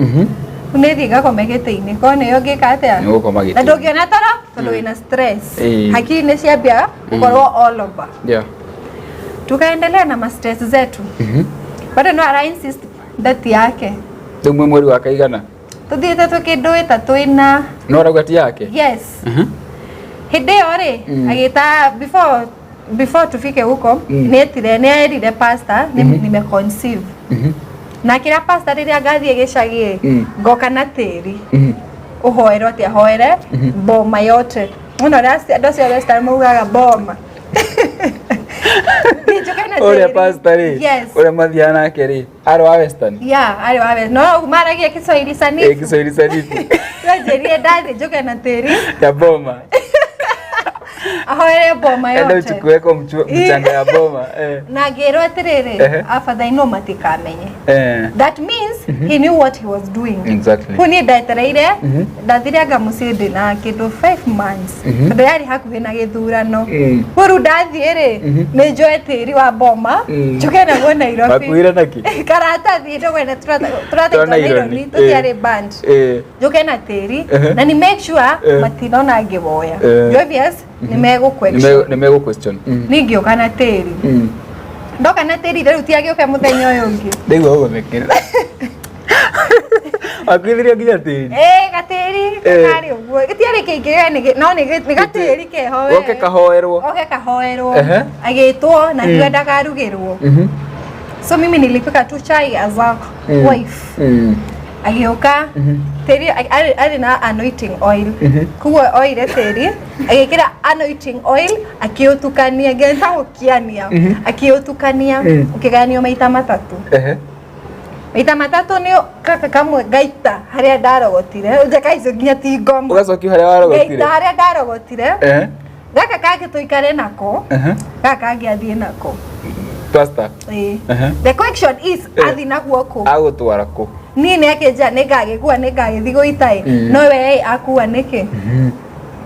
nĩ thiĩ ngakome gĩtĩ-inĩ, korwo nĩyo ngĩka atĩa. Nĩ gũkoma Na gĩtĩ. ndũngĩona toro tondũ wĩna stress. Hakiri nĩ ciambia gũkorwo all over. Tukaendelea na ma stress zetu, bado no ara insist that yake. Rĩu mwĩ mweri wa kaigana? Tuthiĩte tũkĩndũ ĩtatũ ĩna. No arauga ti yake. Yes. Hĩndĩ ĩyo rĩ, agĩta before tufike huko, nĩ etire, nĩ erire pastor nĩ nime conceive, na akĩra pastor rĩrĩa ngathiĩ gĩcagi ngoka na tĩri, ũhoerwo atĩ ahoere boma yote mũno, ũrĩa andũ acio a Western maugaga boma. Thiĩ njũke na Ũrĩa tĩri. pastor rĩ, Yes. ũrĩa mathiaga nake rĩ, arĩ wa Western. Yeah, arĩ wa Western. No maragia Kiswahili sanifu. Ĩ, Kiswahili sanifu. Wanjĩrire ndathiĩ njũke na tĩri Ya boma. Ahoere boma Enda yote. uchukueko mchanga ya boma. Na ngĩrwo atĩrĩrĩ, afadhali no matikamenye. That means he knew what he was doing. Kũu niĩ ndetereire, ndathire anga mũciĩ ndĩna kĩndũ 5 months, tondũ yarĩ hakuhĩ na gĩthurano. Kũu rĩu ndathiĩ rĩ, nĩ njoe tĩri wa boma, njũke naguo Nairobi. Wakuire naki? Karatathi ndũgwene tũratathi Twa twa naironi. naironi tũtiarĩ banned. Njũke na tĩri na ni make sure matinona ngĩwoya. Obvious nĩ megũ question. Nĩ megũ question. Niĩ ngĩũka na tĩri. Ndoka na tĩri rĩu tiagĩũke mũthenya ũyũ ũngĩ. Ndaigua ũgũthekerera. Wakuithirie nginya tĩri? Ĩĩ, gatĩri karĩ ũguo, gĩtiarĩ kĩingĩ we no nĩ gatĩri keho we. Goke kahoerwo. Oke kahoerwo. Agĩtwo na akiuga ndakarugĩrwo. So mimi nilipika tu chai as a wife. Agĩũka tĩri arĩ na anointing oil, koguo oire tĩri agĩkĩra anointing oil, akĩũtukania ngeta gũkiania, akĩũtukania, ũkĩgayanio maita matatũ. Maita matatũ nĩ kaka kamwe ngaita harĩa ndarogotire njeka icio nginya ti ngoma. Ũgacokio harĩa warogotire. Ngaita harĩa ndarogotire. Gaka kangĩ tũikare nako, gaka kangĩ athiĩ nako. Pastor. Ĩĩ. The question is, athiĩ naguo kũ? Agũtwara kũ? Niĩ nĩ akĩnjĩra nĩ ngagĩkua, nĩ ngagĩthiĩ gũita ĩ, no we akua nĩkĩ?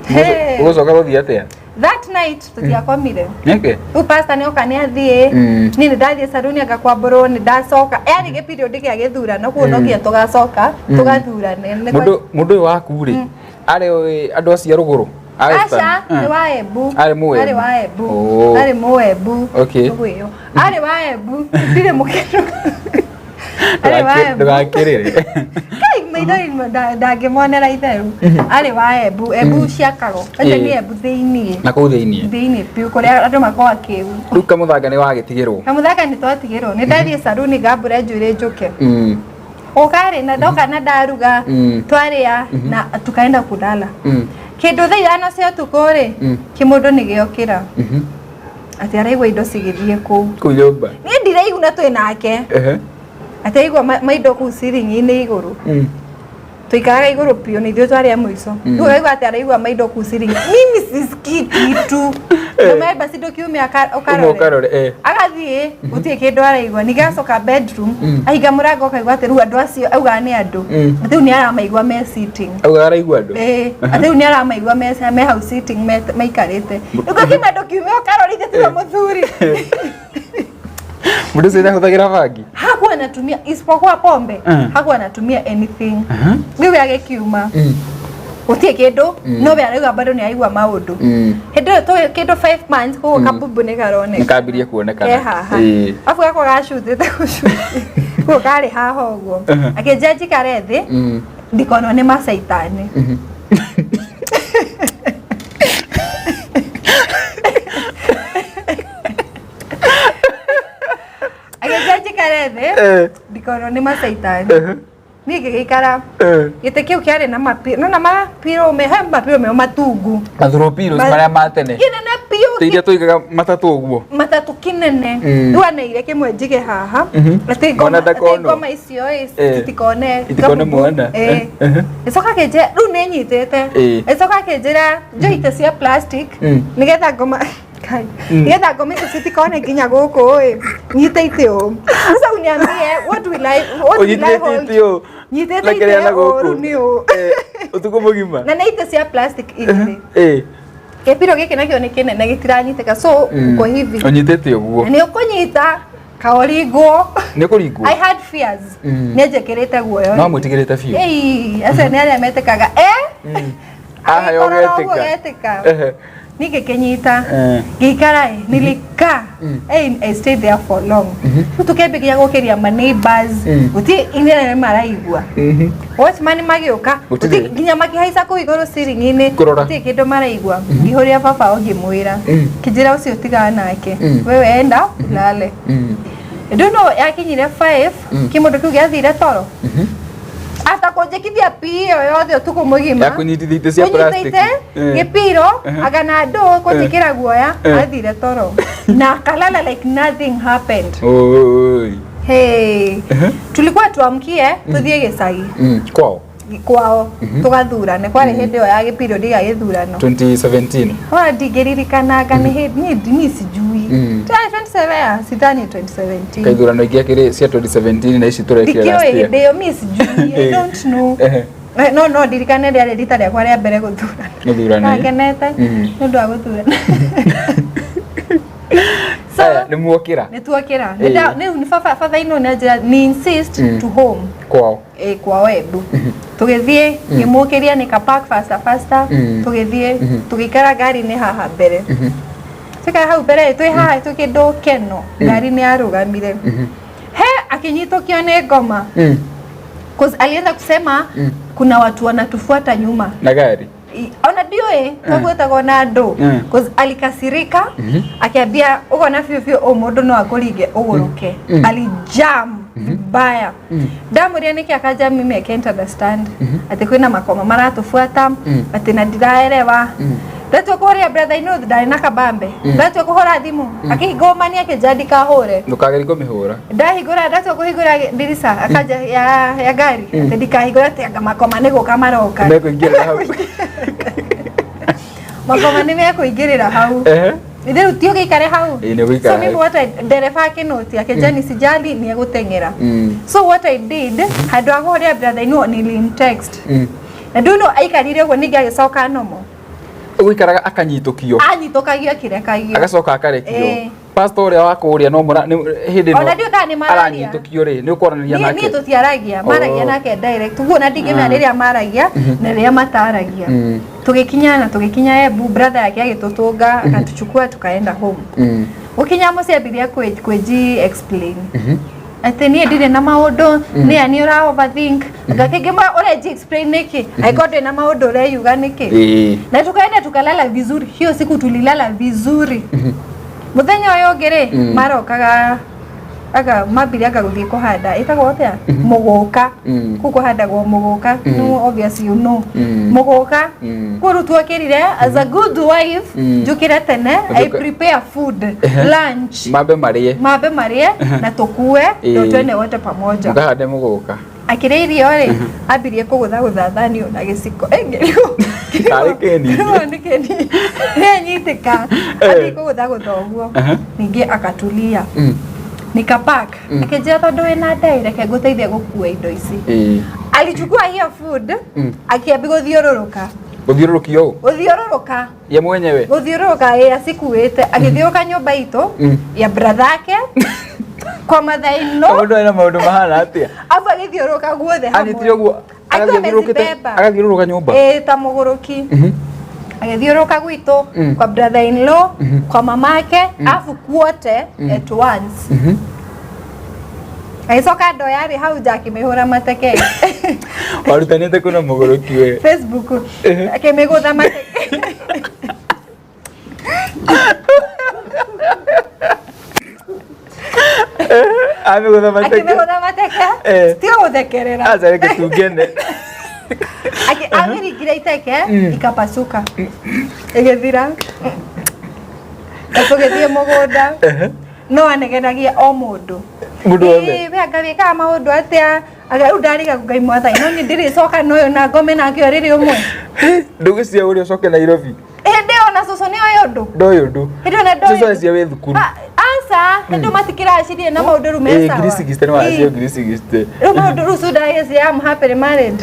Hey. Ũgũcoka gũthiĩ atĩa? That night tũtiakomire. Nĩkĩ? Rĩu pastor nĩ oka nĩ athiĩ, niĩ nĩ ndathiĩ saruni ngakwambũrwo, nĩ ndacoka, yarĩ gĩ period gĩa gĩthurano, koguo no nginya tũgacoka tũgathurane. Mũndũ ũyũ waku rĩ, arĩ andũ acio a rũgũrũ? A Western? Aca, nĩ wa Embu. Arĩ Mũembu? Arĩ wa Embu. Oh. Arĩ Mũembu. Okay. Ũguo ĩyo. Arĩ wa Embu, ndirĩ mũkenu. Arĩ wa Embu. Ndũgakĩrĩre. Kai maithori ndangĩmonera itheru. Arĩ wa Embu, Embu cia Kago. Acio nĩ Embu thĩiniĩ. Na kũu thĩiniĩ. Thĩiniĩ biũ kũrĩa andũ makoragwo kĩu. Rĩu kamũthanga nĩ wagĩtigĩrwo. Kamũthanga nĩ twatigĩrwo. Nĩ ndathiĩ saruni ngambũre njuĩrĩ njũke. Ũkarĩ na ndoka na ndaruga, twarĩa na tukaenda kulala. Kĩndũ thaa 5 cia ũtukũ rĩ, kĩmũndũ nĩ gĩokĩra. Atĩ araigua indo cigĩthiĩ kũu. Kũu nyũmba. Niĩ ndiraigua na twĩ nake. Atĩ aigua maindo kũu ceiling-inĩ igũrũ. Tũikaraga igũrũ biũ nĩ ithuĩ twarĩ a mũico. Rĩu araigua atĩ araigua maindo kũu ceiling. Mimi sisikii kitu. Ndũme basi ndũkiume Uma ũkarore. ũkarore. Agathiĩ gũtirĩ kĩndũ araigua, ningĩ agacoka bedroom, ahinga mũrango akaigua atĩ rĩu andũ acio augaga nĩ andũ, atĩ rĩu nĩ aramaigua me sitting. Augaga araigua andũ. Ĩĩ, atĩ rĩu nĩ aramaigua me hau sitting maikarĩte. Rĩu ngakiuma ndũkiume ũkarore ithe tiwe mũthuri. Mũndũ ũcio nĩahũthagĩra bangi? Hakuwa anatumia isipokuwa pombe, hakuwa anatumia anything. Rĩu agĩkiuma gũtirĩ kĩndũ, no we arauga bado nĩ araigua maũndũ. Hĩndĩ ĩyo tũgĩ kĩndũ 5 months, koguo kabumbu nĩ karoneka. Nĩ kambirie kuonekana. Ke haha. Abu gakwa gacuthĩte gũcuthĩ, koguo karĩ haha ũguo. Akĩnjia njikare thĩ ndikonwo nĩ macaitani. Agĩnjia njikare thĩ ndikonwo nĩ macaitani. Niĩ ngĩgĩikara gĩtĩ kĩu kĩarĩ na mapiro, nona mapiro me he mapiro meo matungu. Mathũrũpiro marĩa ma tene. Kĩnene biũ. Ta iria tũigaga matatũ ũguo. Matatũ kĩnene. Rĩu aneire kĩmwe njige haha, atĩ Mwana ngoma atĩ ndakonwo. ngoma icio ĩ itikone Itikone kabumbu. mwana. Ĩcoka akĩnjĩra rĩu nĩ nyitĩte. Ĩcoka akĩnjĩra njoe itĩ cia plastic nĩgetha ngoma Kai. Nĩgetha ngoma icio citikone nginya gũkũ ĩ, nyite itĩ ũũ. Sasa uniambie, what will I Ũnyitĩte hold? itĩ ũũ. Nyitĩte Na kĩrĩa itĩ na ũũ, gũkũ. rĩu nĩ ũũ. Ũtukũ mũgima. Na nĩ itĩ cia plastic igĩrĩ. Kĩbiro gĩkĩ nakĩo nĩ kĩnene gĩtiranyitĩka, so uko hivi. Ũnyitĩte ũguo. Na nĩ ũkũnyita kaũringwo. Nĩ ũkũringwo. I had fears. Nĩ njĩkĩrĩte guoya. No mwĩtigĩrĩte biũ. Ĩi, acio nĩ arĩa metĩkaga. Haha yo Agĩkorora ũguo ũgetĩka. getĩka. Niĩ ngĩkĩnyita. Ngĩikara ĩ, nilikaa. I stayed there for long. Rĩu tũkĩambĩrĩria gũkĩria ma neighbors. Gũtirĩ inene maraigua. Watchman magĩũka. Gũtirĩ. Gũtirĩ nginya makĩhaica kũu igũrũ ceiling-inĩ. Kũrora. Gũtirĩ kĩndũ maraigua. Ngĩhũrĩra baba o ngĩmwĩra. Kĩnjĩra ũcio tigana nake. Wewe enda ulale. Ndũ no yakinyire 5, kĩmũndũ kĩu gĩathire toro. After kũnjĩkithia pii ĩyo yothe ũtukũ mũgima. Ya kũnyitithia itĩ cia Kũnyita plastic. ite, gĩpiro, anga na ndũ kũnjĩkĩra guoya, athire toro. Na akalala like nothing happened. Oi. Hey. Tulikuwa tuamkie tuthiĩ gĩcagi. Kwao. Kwao tũgathurane, kwarĩ hĩndĩ ĩyo ya gĩperiod ya gĩthurano. 2017. Wa ndingĩririkananga nĩ hĩndĩ niĩ sijui. 27, sidhani 2017. Kaithurano ingĩ akĩrĩ cia 2017 na ici tũrekire last Ndikĩũĩ year. hĩndĩ ĩyo, mi sijui, I don't know. No ndirikane rĩarĩ rita rĩakwa rĩa mbere gũthurana. Gũthurana, ĩ. Ndakenete nĩ ũndũ wa gũthurana. So Aya, nĩ muokĩra nĩ tuokĩra. Rĩu nĩ baba, baba ino nĩ anjĩra ni insist to home. Kwao. Ĩ, kwao Embu. Tũgĩthiĩ, ngĩmũkĩria, nika park faster faster. Tũgĩthiĩ, tũgĩikara ngari-inĩ haha mbere. Tũikara hau mbere, twĩ haha tũkĩndũ keno, ngari nĩ yarũgamire, he akinyitũkio nĩ ngoma, 'cause alianza kusema kuna watu wanatufuata nyuma. Na gari. Ona ndiũĩ twabuatagwo na andũ. 'Cause alikasirika, akiambia ũgona biũ biũ ũ mũndũ no akũringe ũgũrũke. Alijam vibaya. Ndamũria nĩkĩ, akanja mimi I can't understand, atĩ kwĩna makoma maratufuata, atĩ na ndiraelewa. Ndatua kũhũrĩra brother ino, ndarĩ na kabambe. Ndatua kũhũra thimũ, akĩngũmania, akĩnja ndikahũre. Ndũkagerie kũmĩhũra. Ndahingũra, ndatua kũhingũra ndirica, akanja ya ngari atĩ ndikahingũra, atĩ anga makoma nĩ gũka maroka. Mekũingĩrĩra hau. Makoma nĩ mekũingĩrĩra hau. Rĩu ti ũgĩikare hau. Ĩĩ, nĩ ũgũikara So mimi hau. what I, ndereba akĩnũti, akĩnja nisijali, nĩ egũteng'era. So what I did, handũ ha kũhũrĩra brother ino, nilimtext. Na ndũ no aikarire ũguo, ningĩ agĩcoka nomo. Ũgũikaraga akanyitũkio. Anyitũkagio akĩrekagio. Agacoka akarekio. Ĩĩ. Pastor ũrĩa wa kũrĩa no mũra hĩndĩ Ona ndiũĩ kana nĩ mararia. Aranyitũkio rĩ, nĩ ũkwaranĩria Niĩ nake? Niĩ tũtiaragia, maragia Oh. nake direct ũguo, na ndingĩmenya rĩrĩa maragia na rĩrĩa mataragia. Tũgĩkinya na tũgĩkinya Embu, brother yake agĩtũtũnga, akatuchukua, tukaenda home. Gũkinya mũciĩ, ambirie kwĩji explain atĩ niĩ ndirĩ na maũndũ, nĩ ani ũra overthink. Ngakĩngĩmwĩra ũrenji explain nĩkĩ angĩkorwo ndĩ na maũndũ, ũreyuga nĩkĩ? Na tukaenda tukalala vizuri hiyo siku, tulilala vizuri. Muthenya ũyũ ũngĩ rĩ, marokaga anga mambirie anga gũthiĩ kũhanda, ĩtagwo atĩa, mũgũka. Kũu kũhandagwo mũgũka. No obviously you know mũgũka. Kũu rĩu tuokĩrire, as a good wife, njũkĩre tene, I prepare food, lunch. Mambe marĩe. Mambe marĩe na tũkue ndo twende wote pamoja. Mũkahande mũgũka. Akĩrĩa irio rĩ, ambirie kũgũthagũtha thani na gĩciko. Karĩ kĩni. Nĩ kĩni nĩanyitĩka, ambie kũgũthagũtha ũguo, ningĩ akatulia. Nikapack, akĩnjĩra tondũ wĩna ndai, reke ngũteithie gũkua indo ici. Alichukua hiyo food, akiambia gũthiũrũrũka. Gũthiũrũrũkio ũũ? Gũthiũrũrũka. Ye mwenyewe. Gũthiũrũrũka, ĩ, acikuĩte agĩthiũrũka nyũmba itũ, ya brother ake, kwa mother in law. Mũndũ ena maũndũ mahana atĩa? Abu agĩthiũrũrũka guothe hamwe. Anyitire ũguo. Akiwa Agathiũrũrũkĩte. amezibeba. Agathiũrũrũka nyũmba. Ĩ, ta mũgũrũki. Agĩthiũrũrũka gwitũ, kwa brother in law, kwa mamake, afu kuote at once. Agĩcoka ndo yarĩ hau nja, akĩmĩhũra mateke. Warutanĩte kuna mũgũrũki we. Facebook. Akĩmĩgũtha mateke. Amĩgũtha mateke. Akĩmĩgũtha mateke. Tiga gũthekerera. Aca reke tungene. Amĩringire iteke, ikapasuka, ĩgĩthira. Na tũgĩthiĩ mũgũnda, no anegenagia o mũndũ. Mũndũ wothe. Ĩĩ, we anga wĩkaga maũndũ atĩa? Anga rĩu ndariga Ngai mwathani, no niĩ ndĩrĩcoka na ũyũ na ngome nake o rĩrĩ ũmwe. Ndũgĩcia ũrĩa ũcoke Nairobi. Hĩndĩ ĩyo na cũcũ nĩoĩ ũndũ. Ndoĩ ũndũ. Hĩndĩ ĩyo na ndoĩ. Cũcũ acio wĩ thukuru. Aca, hĩndĩ ĩyo matikĩracirie na maũndũ rĩu me sawa. 360 nĩ wacio 360. Rĩu maũndũ rĩu cũndagĩcia, I'm happily married.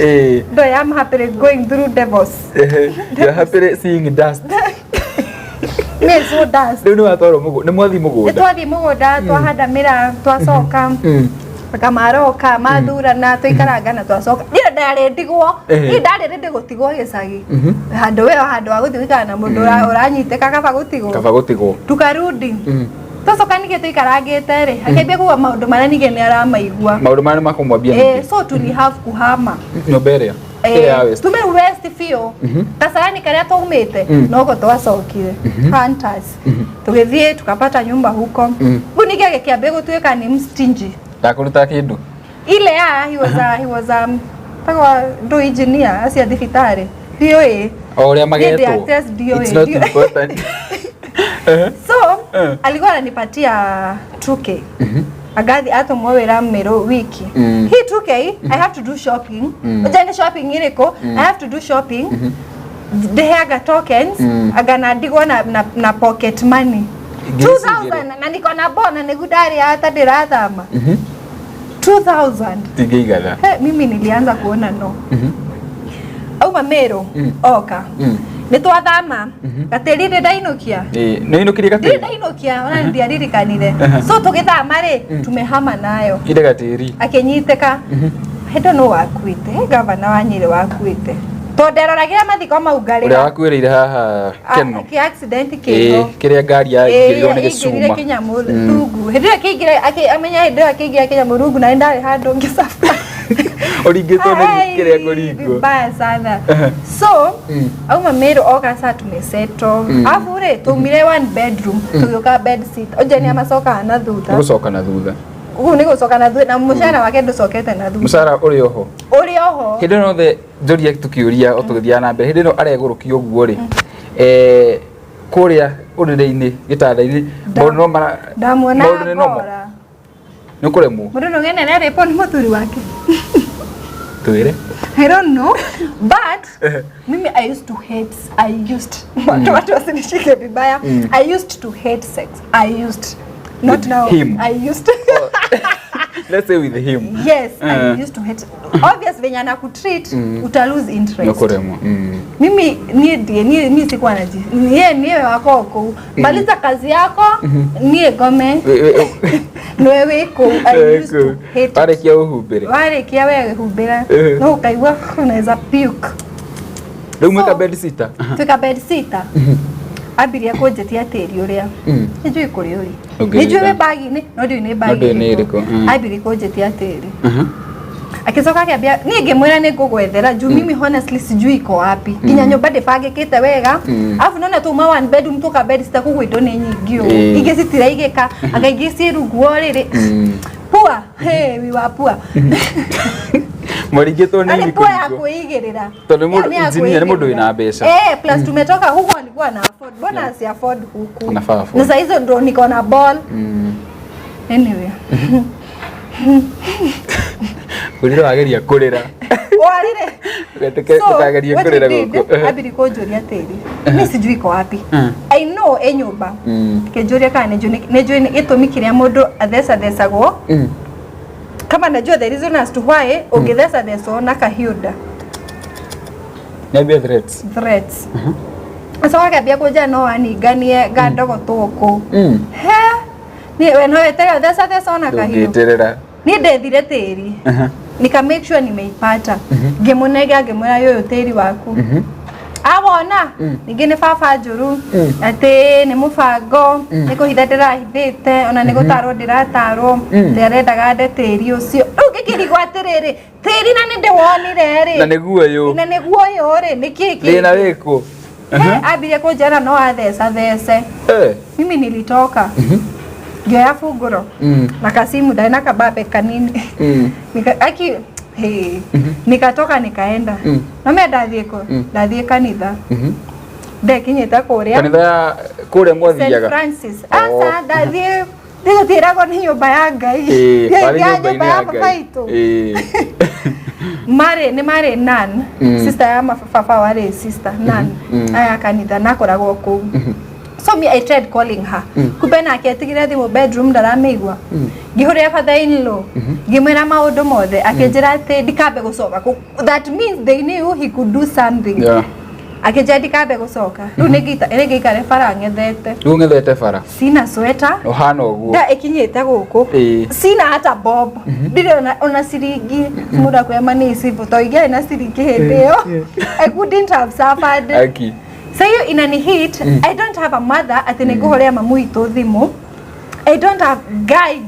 Though I am happily going through divorce. You're happily seeing dust. Me so dust. Rĩu nĩ watwarwo mũgũnda, nĩ mwathiĩ Nĩ mũgũnda. twathiĩ mũgũnda, twahanda mĩraa, twacoka. Kamaroka mathurana, tũikaranga na twacoka. Niĩ ndarĩ ndigwo. Niĩ ndarĩ rĩndĩ gũtigwo gĩcagi. Handũ we handũ wa gũthiĩ gũikara na mũndũ ũranyitĩka, kaba gũtigwo. Kaba gũtigwo. Tukarudi. Twacoka ningĩ tũikarangĩte rĩ, akĩambia kuga maũndũ marĩa ningĩ nĩ aramaigua. Maũndũ marĩa makũmwambia ningĩ. So tuli have kuhama. Nyũmba ĩrĩa. Ĩrĩa ya West. Tume West biũ. Kasarani karĩa twaumĩte noko twacokire Hunters, tũgĩthiĩ tukapata nyumba huko. Rĩu ningĩ agĩkĩambia gũtuĩka nĩ mstingy. Ndakũruta kĩndũ. Ile ya he was a tagwa ndo engineer acia thibitarĩ, ndiũĩ. O ũrĩa Niĩ magetwo. ndi actress, ndiũĩ. It's not Ndiũĩ. important. So alikuwa ananipatia 2K. Agathi atũmwo wĩra Meru wiki. He 2K, I have to do shopping. Ũnjane nĩ shopping ĩrĩkũ? I have to do shopping. Ndĩheaga tokens, anga na ndigwo na pocket money. Ngiri cigĩrĩ. 2000 na niko na bona nĩgu ndarĩ ata ndĩrathama. 2000. Tingĩigana. He, mimi nilianza kuona no. Auma Meru oka. Nĩ twathama. Gatĩri ndĩ ndainũkia. Ĩĩ, nĩ inũkirie Ndirĩ gatĩri? ndainũkia ona ndiaririkanire. So tũgĩthama rĩ, tumehama nayo. Ire gatĩri. Akĩnyitĩka. Hĩndĩ nũ wakuĩte? He gavana wa Nyĩrĩ wakuĩte. Tondũ nderoragĩra mathiko mau Ũrĩa ngarĩra. wakuĩrĩire haha Keno. Kĩ accident Ĩĩ, kĩho. kĩrĩa ngari yaingĩrirwo nĩ Ĩingĩrire gĩcuma. kĩnyamũ rungu. Hĩndĩ ĩyo kĩingĩra amenya hĩndĩ ĩyo akĩingĩra kĩnyamũ rungu na nĩ ndarĩ handũ ngĩcaba. Ũringĩtwo nĩ Ai, kĩrĩa kũringwo. vibaya sana. So auma Meru oka saa tumesettle. Afu rĩ tumire one bedroom tũgĩũka bed sit. Ũnje nĩ amacokaga na thutha. Nĩ gũcoka na thutha. Ũguo nĩ gũcoka na thutha na mũcara wake ndũcokete na thutha. Mũcara ũrĩ oho. Ũrĩ oho. Hĩndĩ ĩno yothe njũria tũkĩũria o tũgĩthiaga na mbere, hĩndĩ ĩno aregũrũkia ũguo rĩ, eh, kũrĩa ũrĩrĩ-inĩ gĩtanda-inĩ maũndũ no mara Ndamuona maũndũ nĩ nomo. ngora. Nĩ ũkũremwo. Mũndũ no ngene nĩ nĩ mũthuri wake. Twĩre. I don't know, but mimi I used to hate, I used, watu wasinishike vibaya. I used to hate sex. I used, not With now. him. I used to. Let's say with him. Yes, I used to hate. Obvious venye anakutreat, uta lose Nĩ interest. ũkũremwo. Mimi niĩ ndiĩ niĩ niĩ sikuwa naji niĩ niĩ wako kũu maliza kazi yako niĩ ngome nĩwe wĩ kũu. I used to hate it. Warĩkia ũhumbĩre. Warĩkia we humbĩra no ũkaigua unaweza puke. Rĩu mwĩka So- bed sitter. Twĩka bed sitter, ambirie kũnjĩtia tĩri ũrĩa nĩnjũĩ kũrĩa ũrĩ, Ũngĩrĩra. nĩnjũĩ wĩ bagi-inĩ no ndiũĩ nĩ bagi ndũĩ nĩ ĩrĩkũ, Ambirie kũnjĩtia tĩri, akĩcoka akĩambia niĩ ngĩmwĩra nĩ ngũgwethera juu mimi honestly sijui iko wapi, nginya nyũmba ndĩbangĩkĩte wega. Alafu nona tuma one bedroom tuka bed sitter, koguo indo nĩ nyingĩ ũũ, ingĩ citiraigĩka, anga ingĩ ciĩ rungu wa ũrĩrĩ. Pua, hey, we were poor. Mwaringĩtwo nĩ Yaani ini pua ya kũringwo. kuigirira. Tondũ mũndũ- Yaani ya engineer nĩ mũndũ kuigĩrĩra. wĩna mbeca. Eh, plus tumetoka huku alikuwa na afford. Mbona si afford huku? Anafaa afford. Na saa hizo ndo niko na ball. Anyway. Ũrĩra wageria kũrĩra. Warire. Ũgetĩke ndũkagerie what kũrĩra we did, gũkũ. ambiri kũnjũria tĩri. Mi sijui iko wapi. I know ĩ nyũmba. Kĩnjũria kana nĩnjũĩ nĩnjũĩ gĩtũmi kĩrĩa mũndũ athecathecagwo. Kama najua the reason as to why ũngĩthecathecwo na kahiũnda. Niambie threats. Threats. Acoka akĩambia kũnjĩra no aninganie ngandogotwo kũ. He, niĩ we no weterere theca theca ona kahiũ. Ndũngĩterera. Niĩ ndethire tĩri. Nika make sure nimeipata. Ngĩmũnengera ngĩmwĩra ũyũ tĩri waku. Awona ningĩ nĩ baba njũru atĩ nĩ mũbango nĩ kũhitha ndĩrahithĩte ona nĩ gũtarwo ndĩratarwo atĩ arendaga nde tĩri ũcio. Rĩu ngĩkĩrigwo atĩrĩrĩ, tĩri na nĩ ndĩwonire rĩ, Na nĩguo ũyũ. Na nĩguo ũyũ rĩ, nĩkĩ kĩngĩ? Thĩna wĩkũ? He, ambirie kũnjĩra no atheca thece. Mimi nilitoka ngĩoya bungũro na kasimu ndarĩ na kababe kanini. Aki hey, nikatoka nikaenda. No me ndathiĩ kũ? Ndathiĩ kanitha. Ndekinyĩte kũrĩa Kanitha ya kũrĩa St. mwathiaga. Francis. Oh. Aca ndathiĩ ndigũtiĩragwo nĩ nyũmba ya Ngai. Ĩĩ, Thiĩ warĩ ya nyũmba-inĩ nyũmba ya ya baba Ngai. itũ. Ĩĩ. Marĩ nĩ marĩ nan sister ya baba warĩ sister nan aya kanitha nakoragwo kũu. So me I tried calling her, kumbe nake atigire thimũ bedroom ndaramĩigua. Ngĩhũrĩra father in law ngĩmwĩra maũndũ mothe, akĩnjĩra atĩ ndikambe gũcoka kũu. That means they knew he could do something. Akĩnjĩra ndikambe gũcoka rĩu nĩngĩikare bara ng'ethete. Rĩu ng'ethete bara. Sina sweta. Ũhana ũguo. Nda ĩkinyĩte gũkũ. Sina hata bob, ndirĩ ona ciringi. Mũndũ akwĩra nĩ icibũ to ingĩarĩ na ciringi hĩndĩ ĩyo I couldn't have suffered. Aki. So hiyo inani hit. I don't have a mother atĩ nĩngũhũrĩra mamu witũ thimũ. I don't have guy.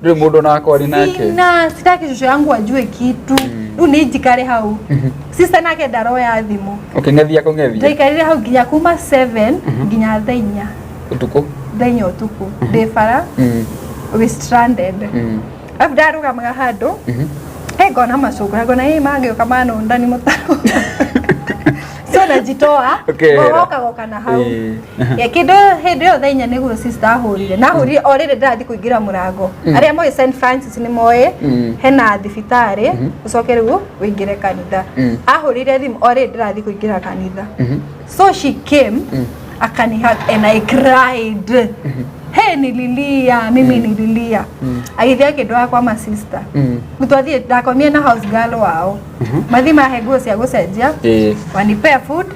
Ndũrĩ mũndũ onake arĩ nake. Sina, sitaki shosho yangu ajue kitu. Rĩu nĩ njikare hau, sister nake ndaroya thimũ. Ũkĩng'ethia kũng'ethia. Ndaikarire hau nginya kuma 7 nginya thaa 4. Ũtukũ. Thaa 4 ũtukũ ndĩ bara. We stranded. Arabu ndarũgamaga handũ ngona macungwa, ngona ĩ mangĩũka manũnda nĩ mũtaro. So Nilikuwa najitoa. Ũkehera. Ngogoka goka na hau. Ĩĩ. Ya kĩndũ hĩndĩ ĩyo thaa 4 nĩguo sister ahũrire. Na ahũrire o rĩrĩ ndĩrathiĩ kũingĩra mũrango. Arĩa moĩ St Francis nĩ moĩ hena thibitarĩ ũcoke rĩu ũingĩre kanitha. Ahũrire thimũ o rĩrĩ ndĩrathiĩ kũingĩra kanitha. So she came akanihug and I cried. Hey, nililia, mimi nililia. Agĩthiĩ akĩndwara kwa ma sister. Twathiĩ ndakomie na house girl wao. Mathiĩ mahe nguo cia gũcenjia. Ĩĩ. Wanipea food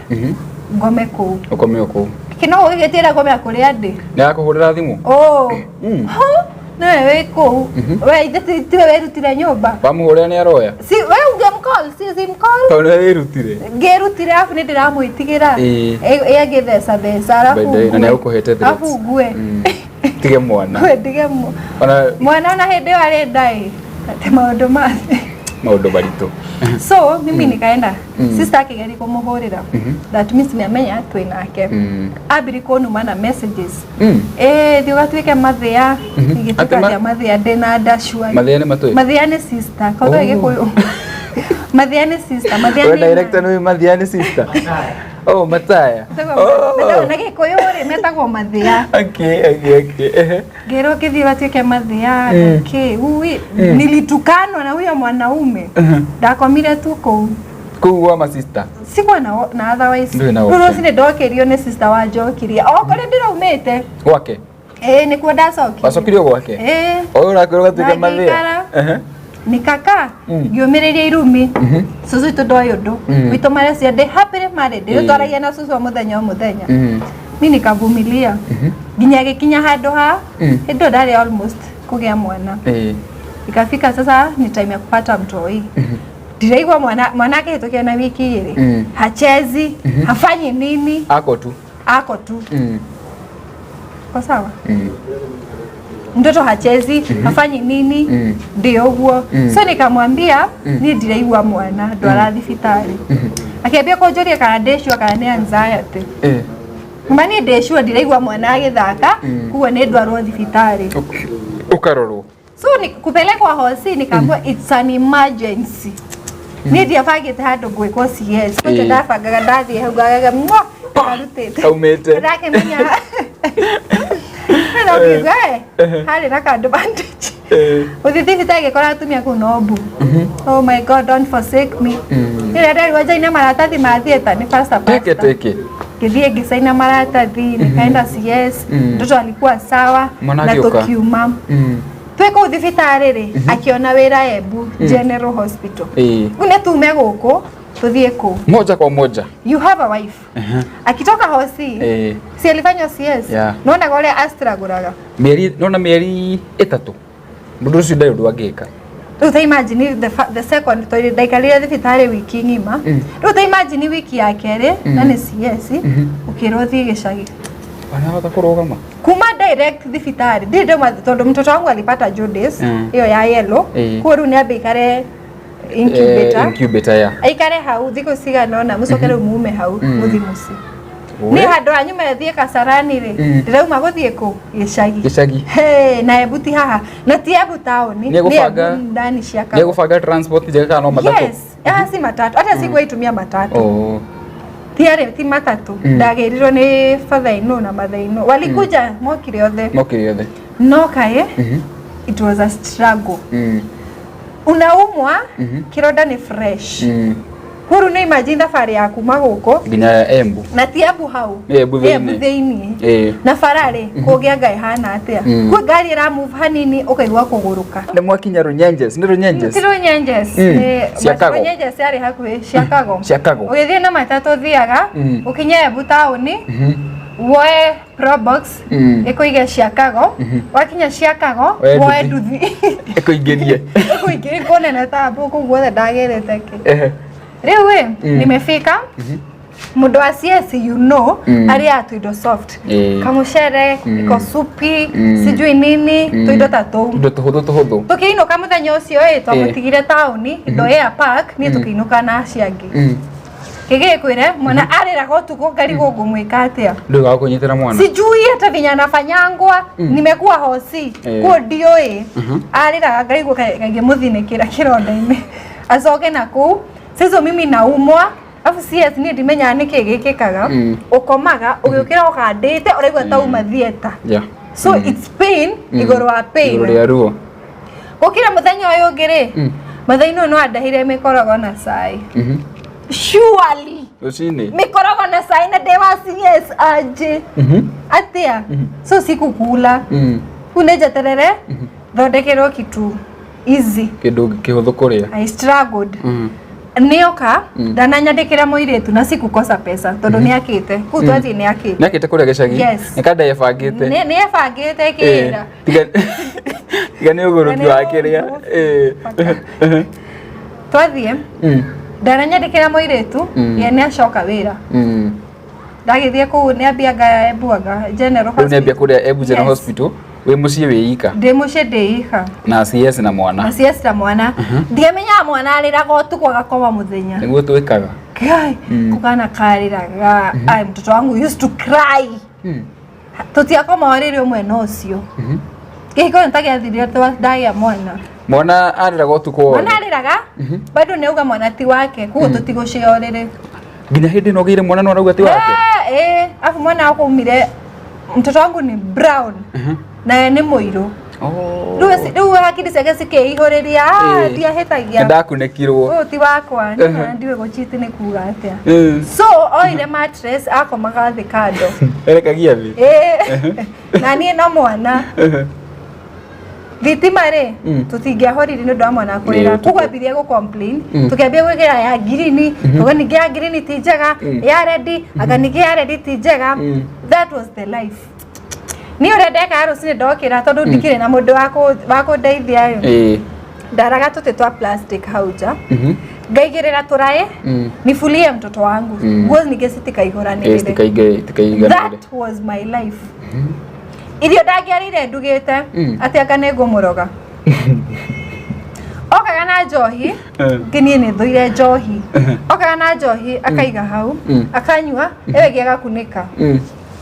ngome kũu. Ũkome o kũu. Kĩno ũgĩgĩtĩra ngomea kũrĩa ndĩ. Nĩ akũhũrĩra thimũ? Oh. Huh? Nĩwe wĩ kũu. We ithe tiwe wĩrutire nyũmba. Wamũhũrĩra nĩ aroya? Si we ũngĩmcall, si simcall. Tondũ nĩwe wĩrutire. Ngĩrutire arabu nĩ ndĩramwĩtigĩra. Ĩĩ. Ĩngĩtheca theca arabu By the way, na ngue. nĩ agũkũhete threats. Arabu ngue. Tige mwana. Ngue ndige Ona mwana ona hĩndĩ ĩyo arĩ ndaĩ. Atĩ maũndũ ma maũndũ maritũ. So mimi nikaenda sister akĩgeria kũmũhũrĩra. That means nĩamenya twĩ nake. Ambiri kũnuma na messages. Ĩĩ thiĩ ũgatuĩke mathĩa. Ingĩtuĩka Atĩ atĩa mathĩa ndĩna nda sure. Mathĩa nĩ matũĩ? Mathĩa nĩ sister. Koguo Oh. Gĩkũyũ. Mathĩa nĩ sister. Mathĩa We nĩ director nĩ Mathĩa nĩ sister? Oh, Mataya. Metagwo na Gĩkũyũ rĩ metagwo mathĩa. Okay, okay, okay. Ehe. Ngĩrwo ngĩthiĩ gatuĩke mathĩa okay. Ui, nilitukanwa na huyo mwanaume. Ndakomire tu kũu. Kũu gwa ma sister. Sikuwa na otherwise. Ndũrĩ na Rĩu option. rũcinĩ ndokĩrio nĩ sister wa njokirie. O kũrĩa ndĩraumĩte. Gwake. Ĩĩ nĩkuo ndacokire. Wacokirio gwake? Ĩĩ. Ũyũ ũrakwĩrwo gatuĩke Na mathĩa. ngĩikara. Ehe. Nikaka ngĩũmĩrĩria irumi. Cũcũ witũ ndoĩ ũndũ. Witũ marecia ndĩ happily married. Ĩĩ. Rĩu twaragia na cũcũ o mũthenya o mũthenya. Mi nikavumilia. Nginya gĩkinya handũ ha hĩndĩ ĩyo ndarĩ almost kũgĩa mwana. Ĩĩ. Ikafika sasa ni time ya kupata mtoi. Ndiraigua mwana mwana akĩhĩtũkia na wiki igĩrĩ. Hachezi, hafanyi nini, Ako tu. ako tu. Kwa sawa? Mtoto hachezi, hafanyi nini, ndio ũguo. So nikamwambia niĩ ndiraigua mwana ndwara thibitarĩ. Akĩambia kũnjũria kana ndĩ sure kana nĩ anxiety. Ĩĩ. Ma niĩ ndĩ sure ndiraigua mwana agĩthaka, koguo nĩ ndwarwo thibitarĩ. Ũkarorwo. So ni kupelekwa hosi nikaambiwa it's an emergency. Niĩ ndiabangĩte handũ ngwĩkwo CS. Koguo Ĩĩ. ndabangaga ndathiĩ hau ngagaga mwa ngarutĩte. Kaumĩte. Ndakĩmenya. Na ũkiuga harĩ na ka advantage. Ĩĩ. Gũthiĩ thibitarĩ ngĩkora atumia kũu no mbu. Oh my God, don't forsake me. Rĩrĩa nderirwo njaine maratathi ma theatre nĩ faster Teke faster. teke. Ngĩthiĩ ngĩcaina maratathi nikaenda CS. Mtoto alikuwa sawa Mwana na agĩũka. tũkiuma. Twĩ kũu thibitarĩ rĩ akiona wĩra Embu General Hospital. Ĩĩ. Rĩu nĩ tume gũkũ tũthiĩ kũu. Moja kwa moja. You have a wife. Akitoka hosi Ĩĩ. si alifanywa CS. Yeah. Nonaga ũrĩa astragũraga. Mĩeri nona mĩeri ĩtatũ. Mũndũ ũcio ndarĩ ũndũ angĩka. Rĩu ta imagine the second tondũ ndaikarire thibitarĩ wiki ng'ima. Rĩu ta imagine wiki ya kerĩ na nĩ CS ũkĩrwo thiĩ gĩcagi. Wanahota kũrũgama. Kuma direct thibitarĩ ndirĩ ndauma tondũ mtoto wangu alipata jaundice ĩyo ya yellow. Ĩĩ. Koguo rĩu nĩ ambe aikare incubator. Incubator ya. Aikare hau thikũ cigana ũna mũcoke rĩu mume hau mũthiĩ mũciĩ. Niĩ handũ ha nyume thiĩ Kasarani rĩ ndĩrauma gũthiĩ kũ gĩcagi. Gĩcagi. Hey, na Embu ti haha na ti Embu taũni Nĩ nĩ egũbanga- Embu ndani cia Nĩ Kago. egũbanga transport njega kana no matatũ? Yes, ah, si matatu hata sikuwa itumia matatu. Oh. Tiarĩ ti matatu ndagĩrirwo nĩ bathainũ na mathainũ walikuja mokire othe Mokire othe. no kaĩ it was a struggle. Unaumwa kĩronda nĩ fresh. Huru nĩ imagine thabarĩ ya kuma gũkũ Nginya Embu. na ti Embu hau. Nĩ Embu Nĩ Embu thĩinĩ. thĩinĩ. Ĩĩ. Na bara rĩ kũngĩa ngai hana atĩa kwĩ ngari ĩra move hanini ũkaigua kũgũrũka. Nĩ mwakinya Runyenjes, nĩ Runyenjes? Ti Runyenjes. Cia Kago. Runyenjes yarĩ hakuhĩ cia Kago. Cia Kago. Ũgĩthiĩ na matatũ ũthiaga ũkinye Embu taũni woe Probox ĩkũige cia Kago wakinya cia Kago Woe woe nduthi. nduthi Ĩkũingĩrie. ĩkũingĩrie kũnene ta mbũkũ guothe ndagĩrĩte kĩ. Ehe. Rĩu ĩ nimefika mũndũ wa CS you know arĩa tuindo soft Ĩĩ. kamucere iko supi sijui nini tuindo ta tũu. Indo tũhũthũ tũhũthũ. Tũkĩinũka mũthenya ũcio ĩ twamũtigire taũni indo air park niĩ tũkĩinũka na acio angĩ. Kĩgĩkwĩre mwana arĩraga ũtukũ ngarigwo ngũmwĩka atĩa. Ndũĩ wa kũnyitĩra mwana. Sijui hata venye anafanyangwa nimekuwa hosi kuo ndiũĩ arĩraga ngarigwo kaingĩmũthinĩkĩra kĩronda-inĩ acoke na kũu sasa mimi naumwa Afu CS niĩ ndimenyaga nĩkĩ gĩkĩkaga. Ũkomaga ũgĩũkĩra ũkandĩte ũraigua ta uma theatre. So it's pain igũrũ wa pain. Igũrũ rĩa ruo. Gũkĩra mũthenya ũyũ ũngĩ rĩ, mũthenya ũyũ no andahire mĩkorogo na cai. Surely Rũcinĩ. Mĩkorogo na cai na ndĩ wa CS aje atĩa? So sikukula. Rĩu nĩ njeterere thondekerwo kitu easy. Kĩndũ kĩhũthũ kũrĩa. I struggled. Nĩoka ndananyandĩkĩra mũirĩtu na sikukosa pesa tondũ nĩ akĩte kũu twathiĩ nĩ akĩte. Nĩakĩte kũrĩa gĩcagi? Yes. Nĩ kanda ebangĩte. Nĩ ebangĩte kĩra. Tiga tiga nĩ ũgũrũki wa kĩrĩa. Twathiĩ ndananyandĩkĩra mũirĩtu ye nĩ acoka wĩra. Ndagĩthiĩ kũu nĩ ambianga Embuaga General. Rĩu nĩambia kũrĩa Embu General Yes. Hospital wĩ mũciĩ wĩ ika. Ndĩ mũciĩ ndĩ ika. Na CS na mwana. Na CS na mwana. Ndiamenyaga mwana arĩraga ũtukũ agakoma mũthenya. Nĩguo twĩkaga. Kai, kũgana karĩraga. Ai, mtoto wangu used to cry. Tũtiakoma ũrĩrĩ ũmwe na ũcio. Kĩhiko nĩ ta gĩathirire ndagĩa mwana. Mwana arĩraga ũtukũ wothe. Mwana arĩraga bado nĩ auga mwana ti wake, koguo tũtigũcĩa ũrĩrĩ. Nginya hĩndĩ ĩno ũgĩire mwana no arauga ti wake. Eh, afu mwana wakwa umire, mtoto wangu ni brown naye nĩ mũirũ. Oh. Rĩu hakiri ciake cikĩihũrĩria, Ĩĩ. ndiahĩtagia. Nĩndakunĩkirwo. Ũyũ ti wakwa, ndiũĩ gũchiti nĩ kuga atĩa. So oire mattress akomaga thĩ kando. Erekagia thĩ. Ĩĩ. Na niĩ na mwana thitima rĩ, tũtingĩahorire nĩ ũndũ wa mwana kũrĩra. Ĩĩ, ũtukũ. Koguo ambirie gũ complain, tũkĩambia gwĩkĩra ya ngirini, koguo ningĩ ya ngirini ti njega, ya red anga ningĩ ya red ti njega. That was the life. Niĩ ũrĩa ndekaga rũcinĩ ndokĩra, tondũ ndikĩrĩ na mũndũ wa kũndeithia rĩ, ndaraga tũtĩ twa plastic hau nja, ngaigĩrĩra tũraĩ, nifulie mtoto wangu nguo ningĩ citikaihũranĩrĩre. Citikaiganĩre. That was my life. Irio ndangĩarĩire ndugĩte atĩ anga nĩ ngũmũroga. Okaga na njohi, ngĩ niĩ nĩ thũire njohi. Okaga na njohi akaiga hau, akanyua, ĩyo ĩngĩ agakunĩka.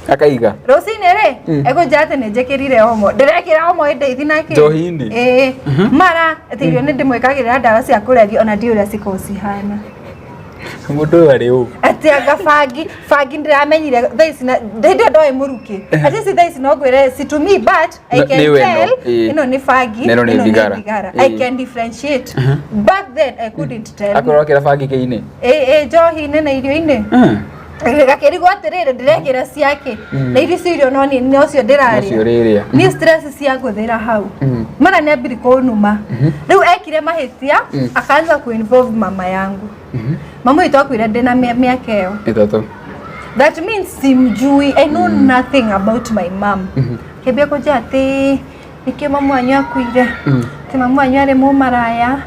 Akaiga. Rũcinĩ rĩ, ekũnjĩra atĩ nĩ njĩkĩrire omo. Ndĩrekĩra omo ĩndeithi na kĩ? Njohi-inĩ? Ĩĩ. Mara atĩ irio nĩ ndĩmwĩkagĩrĩra ndawa cia kũrebia ona ndiũĩ ũrĩa cikoragwo cihana. Mũndũ ũyũ arĩ ũ? Atĩ anga bangi bangi ndĩramenyire thaa ici na hĩndĩ ĩyo ndoĩ mũrukĩ. At least thaa ici no ngwĩre si to me, but I No- can nĩ wendo, tell ĩĩ. ĩno nĩ bangi, Na ĩno nĩ ĩno thigara. thigara. I Ĩĩ. can differentiate. Back then I couldn't tell. Akorwo akĩra bangi kĩ-inĩ. Ĩ njohi-inĩ na irio-inĩ. Gakĩrigwo atĩrĩrĩ, ndĩrekĩra ciake na irio icio, irio no niĩ nocio Nocio ndĩrarĩa. ũrĩrĩa. Niĩ stress cia ngũthĩra hau. Mara nĩ ambiri kũnuma. Rĩu ekire mahĩtia, akaanza kuinvolve mama yangu. Mama witũ akuire ndĩna mĩaka ĩyo. 3. That means simjui. I know nothing about my mom. Kĩambia kũnjĩra atĩ nĩkĩo mamu wanyu akuire, atĩ mamu wanyu arĩ mũmaraya,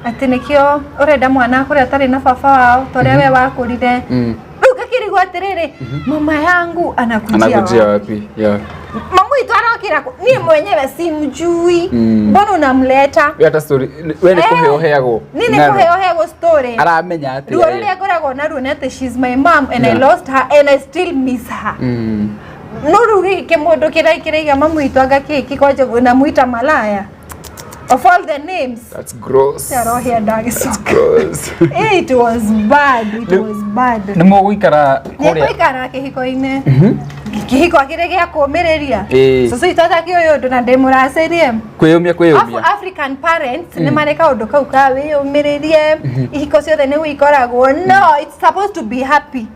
atĩ nĩkĩo ũrenda mwana akũre atarĩ na baba wao ta ũrĩa we wakũrire. Rĩu ngakĩrigwo atĩrĩrĩ, mama yangu anakujia Anakujia wapi? wapi? Yeah. Mamu witũ arokĩra niĩ mwenyewe simjui, mbona unamleta? We hata story we nĩ kũheo ũheagwo. Niĩ nĩ ng'ano. kũheo heagwo story. Aramenya atĩa Ruo ye? rũrĩa ngoragwo naruo nĩ atĩ she's my mom and I lost her and I still miss her. No rĩu gĩkĩ kĩmũndũ kĩrĩa kĩraiga mamu witũ anga kĩki kwanja unamwita malaya of all the names. That's gross. Arohia ndagĩcoka. Gross. It was bad, it was bad. Nĩ mũgũikara kũrĩa. Nĩngũikara kĩhiko-inĩ, kĩhiko kĩrĩ gĩa kũũmĩrĩria. Cũcũ witũ atakĩũĩ ũndũ na ndĩmũracĩrie. Kwĩyũmia Afu kwĩyũmia. African parents nĩ marĩ kaũndũ kau ka wĩyũmĩrĩrie, ihiko ciothe nĩguo ikoragwo. No, it's supposed to be happy.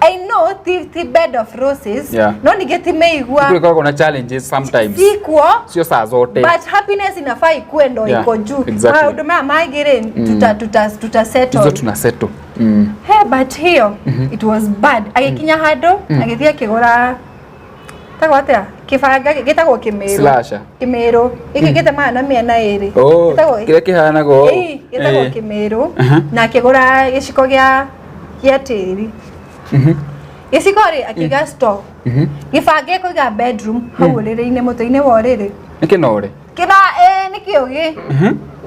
I know ti bed of roses, no ningĩ ti mĩigua. Kũrĩ koragwo na challenges sometimes. Sikuo. Sio saa zote. But happiness inafaa ikue ndo iko juu. Maũndũ maya mangĩ rĩ, tuta settle. Hizo tuna settle. Hey, but hiyo it was bad. Agĩkinya handũ agĩthiĩ akĩgũra tagwo atĩa kĩbanga gĩtagwo kĩmĩrũ. Slasher. Kĩmĩrũ gĩkĩ gĩtemaga na mĩena ĩrĩ. Oh, Gĩtagwo- kĩrĩa kĩhanaga ũũ. Ĩĩ, gĩtagwo kĩmĩrũ, na akĩgũra gĩciko gĩa tĩri. Gĩciko rĩ, akĩiga store. Gĩbanga ekũiga bedroom hau ũrĩrĩ-inĩ, mũtĩ-inĩ wa ũrĩrĩ. Nĩ kĩnore. Kĩna ĩ nĩ kĩũgĩ.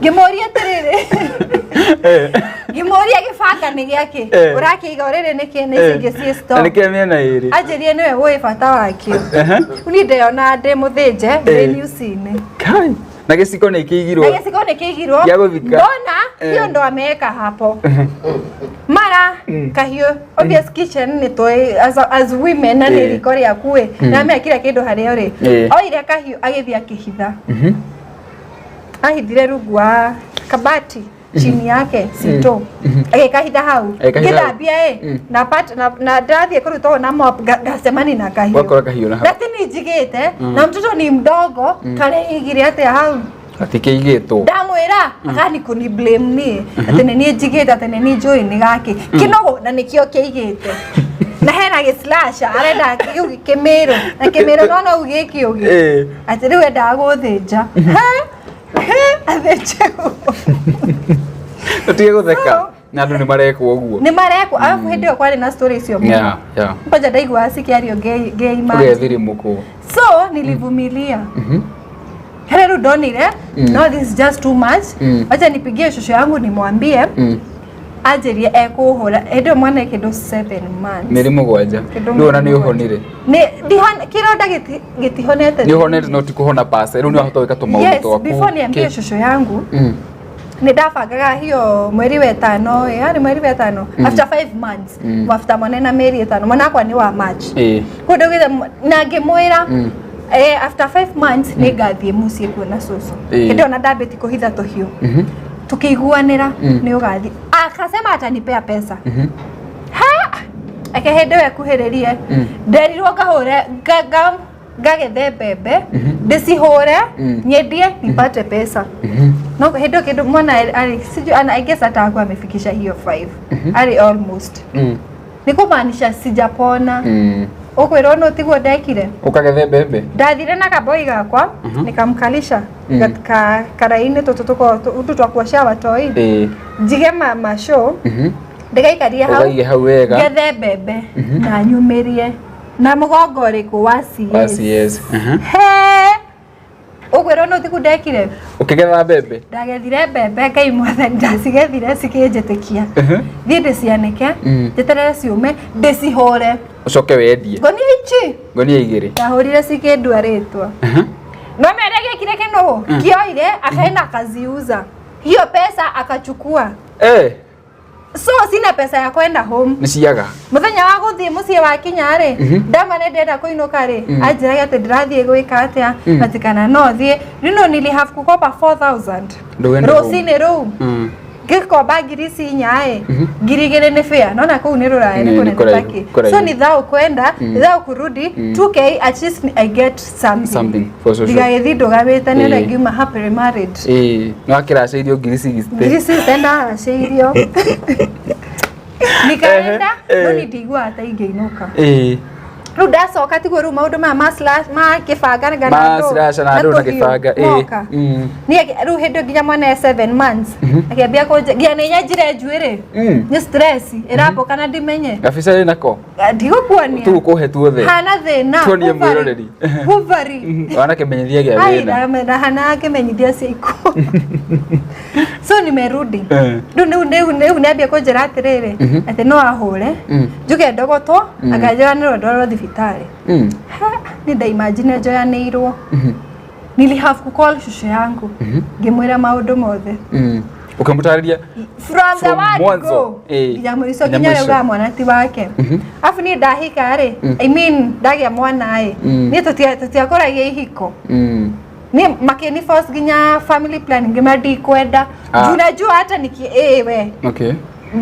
Ngĩmũria atĩrĩrĩ, ngĩmũria gĩbanga nĩ gĩakĩ ũrakĩiga ũrĩrĩ nĩkĩ na ici ingĩ ciĩ Na store? nĩ kĩa mĩena ĩrĩ. Anjĩrie nĩwe ũĩ bata wakĩo. Rĩu niĩ ndeyona ndĩ mũthĩnje ndĩ niuci-inĩ. Kai. Na gĩciko nĩ kĩigirwo. Na gĩciko nĩ kĩigirwo. Gĩa gũthika. Ndona Eh. hiyo ndo ameweka hapo mara kahiũ, obvious kitchen nĩ tũĩ as women na nĩ riko rĩaku ĩ, na mekire kĩndũ harĩa ũrĩ. Oire kahiũ agĩthiĩ akĩhitha. Ahithire rungu wa kabati chini yake sito, agĩkahitha hau. Agĩkahitha hau. Ngĩthambia ĩ na pat na ndathiĩ kũruta ũũ na mop, ngacemania na kahiũ. Wakora kahiũ na hau. Na ti niĩ njigĩte, na mtoto ni mdogo, kareigire atĩa hau? Gatikĩigĩtwo. Ndamwĩra akani kũni blame niĩ atĩ nĩ niĩ njigĩte, atĩ nĩ niĩ njũĩ nĩ gakĩ kĩnogo na nĩkĩo kĩigĩte na hena gĩslasha arenda kĩu kĩmĩrũ na kĩmĩrũ no no gĩkĩ ũgĩ atĩ rĩu endaga gũthĩnja. Athĩnje? Tũtige gũtheka na andũ nĩ marekwo ũguo. Nĩ marekwo, arabu hĩndĩ ĩyo kwarĩ na story icio mũno. Kwanja ndaiguaga cikĩario ngĩimagine. Ũgethirimũkwo. So nilivumilia harĩa rĩu ndonire, no, this is just too much. Wacha nipigie shosho yangu nimwambie anjĩrie ekũhũra. Hĩndĩ ĩyo mwana kĩndũ 7 months. Mĩeri 7. Kĩndũ Rĩu ona nĩ mĩeri. ũhonire? Nĩ kĩronda gĩtihonete. Nĩ ũhonete no ti kũhona pase, rĩu nĩ wahota gwĩka tũmaũndũ Yes, twaku. before niambie Kĩ- shosho yangu, nĩ ndabangaga hiyo mweri wa ĩtano ĩ, yarĩ mweri wa ĩtano after 5 months, after mwana na mĩeri 5, mwana wakwa nĩ wa March. Kũu ndaugĩte na ngĩmwĩra, after 5 months nĩ ngathiĩ mũciĩ kuona cũcũ. Hĩndĩ ĩyo na ndambĩti kũhitha tũhiũ. Tukĩiguanĩra nĩ ũgathiĩ, akasema atanipea pesa. Ha, eke hĩndĩ ĩyo ĩkuhĩrĩrie, nderirwo ngahũre ngagethe mbembe, ndĩcihũre, nyendie nipate pesa. No hĩndĩ ĩyo kĩndũ mwana arĩ sijui ana, I guess hata hakuwa amefikisha hiyo 5, arĩ almost. Nĩ kumaanisha sijapona. Ũkwĩrwo no tiguo ndekire. Ũkagethe mbembe. Ndathire na kaboi gakwa, nikamkalisha katika karaini tũtũ tũkoragwo twa kuoshea watoi, njige ma mashow, ndĩgaikarie hau. Ũkaige hau wega. Ngethe mbembe na nyumĩrie na mũgongo ũrĩkũ wa CS. Wa CS. He, ũkwĩrwo no tigu ndekire. Ũkĩgetha mbembe. Ndagethire mbembe, Ngai mwathani, ndacigethire cikĩnjĩtĩkia. Thiĩ ndĩcianĩke, njeterere ciũme, ndĩcihũre. Ũcoke wendie. Ngonia ici. Ngonia igĩrĩ. Ndahũrire cikĩndua rĩtwa. No mere gĩkire kĩnũgũ kĩoire akaenda akaziuza, hiyo pesa akachukua. So sina pesa ya kwenda home. Nĩ ciaga. Muthenya wa guthii mucii wa kinya ri, ndama nĩ ndĩrenda kũinũka rĩ, anjĩraga atĩ ndĩrathiĩ gwĩka atĩa, atĩ kana no thiĩ rĩu nili have kukopa 4000 Ndũgende home. rũcinĩ rũu. Ngĩkomba ngiri ici inya ĩ, 2000 nĩ fare, nona kũu nĩ rũraya, nĩ Nĩ kũnene kũraihu, taki. kũraihu. So ni thao kwenda, ni thao kurudi, 2K, at least I get something. Something for sure. Ndigagĩthiĩ ndũgamĩte nĩ ũrĩa ngiuma happily married. Ĩĩ, nĩ wakĩracĩirio ngiri 60. Ngiri 60 ndaracĩirio nikaenda. Ehe, No eh. nĩ ndiguaga ta ingĩinũka. Rĩu ndacoka tiguo rĩu maũndũ maya ma slash ma kĩbanga Ma slash na andũ na kĩbanga, ĩĩ. moka. Niĩ rĩu hĩndĩ ĩyo nginya mwana e 7 months akĩambia kũnja nginya nĩ nyanjire njuĩrĩ. Nĩ stress ĩrambũka na ndimenye. Gabica rĩ nako. Ndigũkuonia. Tũgũkũhe tuothe. Hana thĩna. Tuonie Huvari. mwĩroreri. Huvari. Wana kĩmenyithia gĩa Ai, thĩna. na kĩmenyithia cia ikuũ. So nimerudi. Rĩu rĩu nĩambia kũnjĩra atĩrĩrĩ, atĩ no ahũre njuge ndogotwo, akanjĩra nĩ ndwarwo thibitarĩ. Ha, nĩ ndaimagine njoyanĩirwo. Nili have ku call shushu yangu, ngĩmwĩra maũndũ mothe. Ũkĩmũtarĩria. From the From word mwanzo. go nginya mũico, Nginya nginya mũico. rĩu mwana ti wake. Afu niĩ ndahika rĩ, I mean ndagĩa mwana ĩ, niĩ tũtiakũragia ihiko. Ni makini force nginya family planning, ngĩmera ndikwenda. Juu najua hata niki we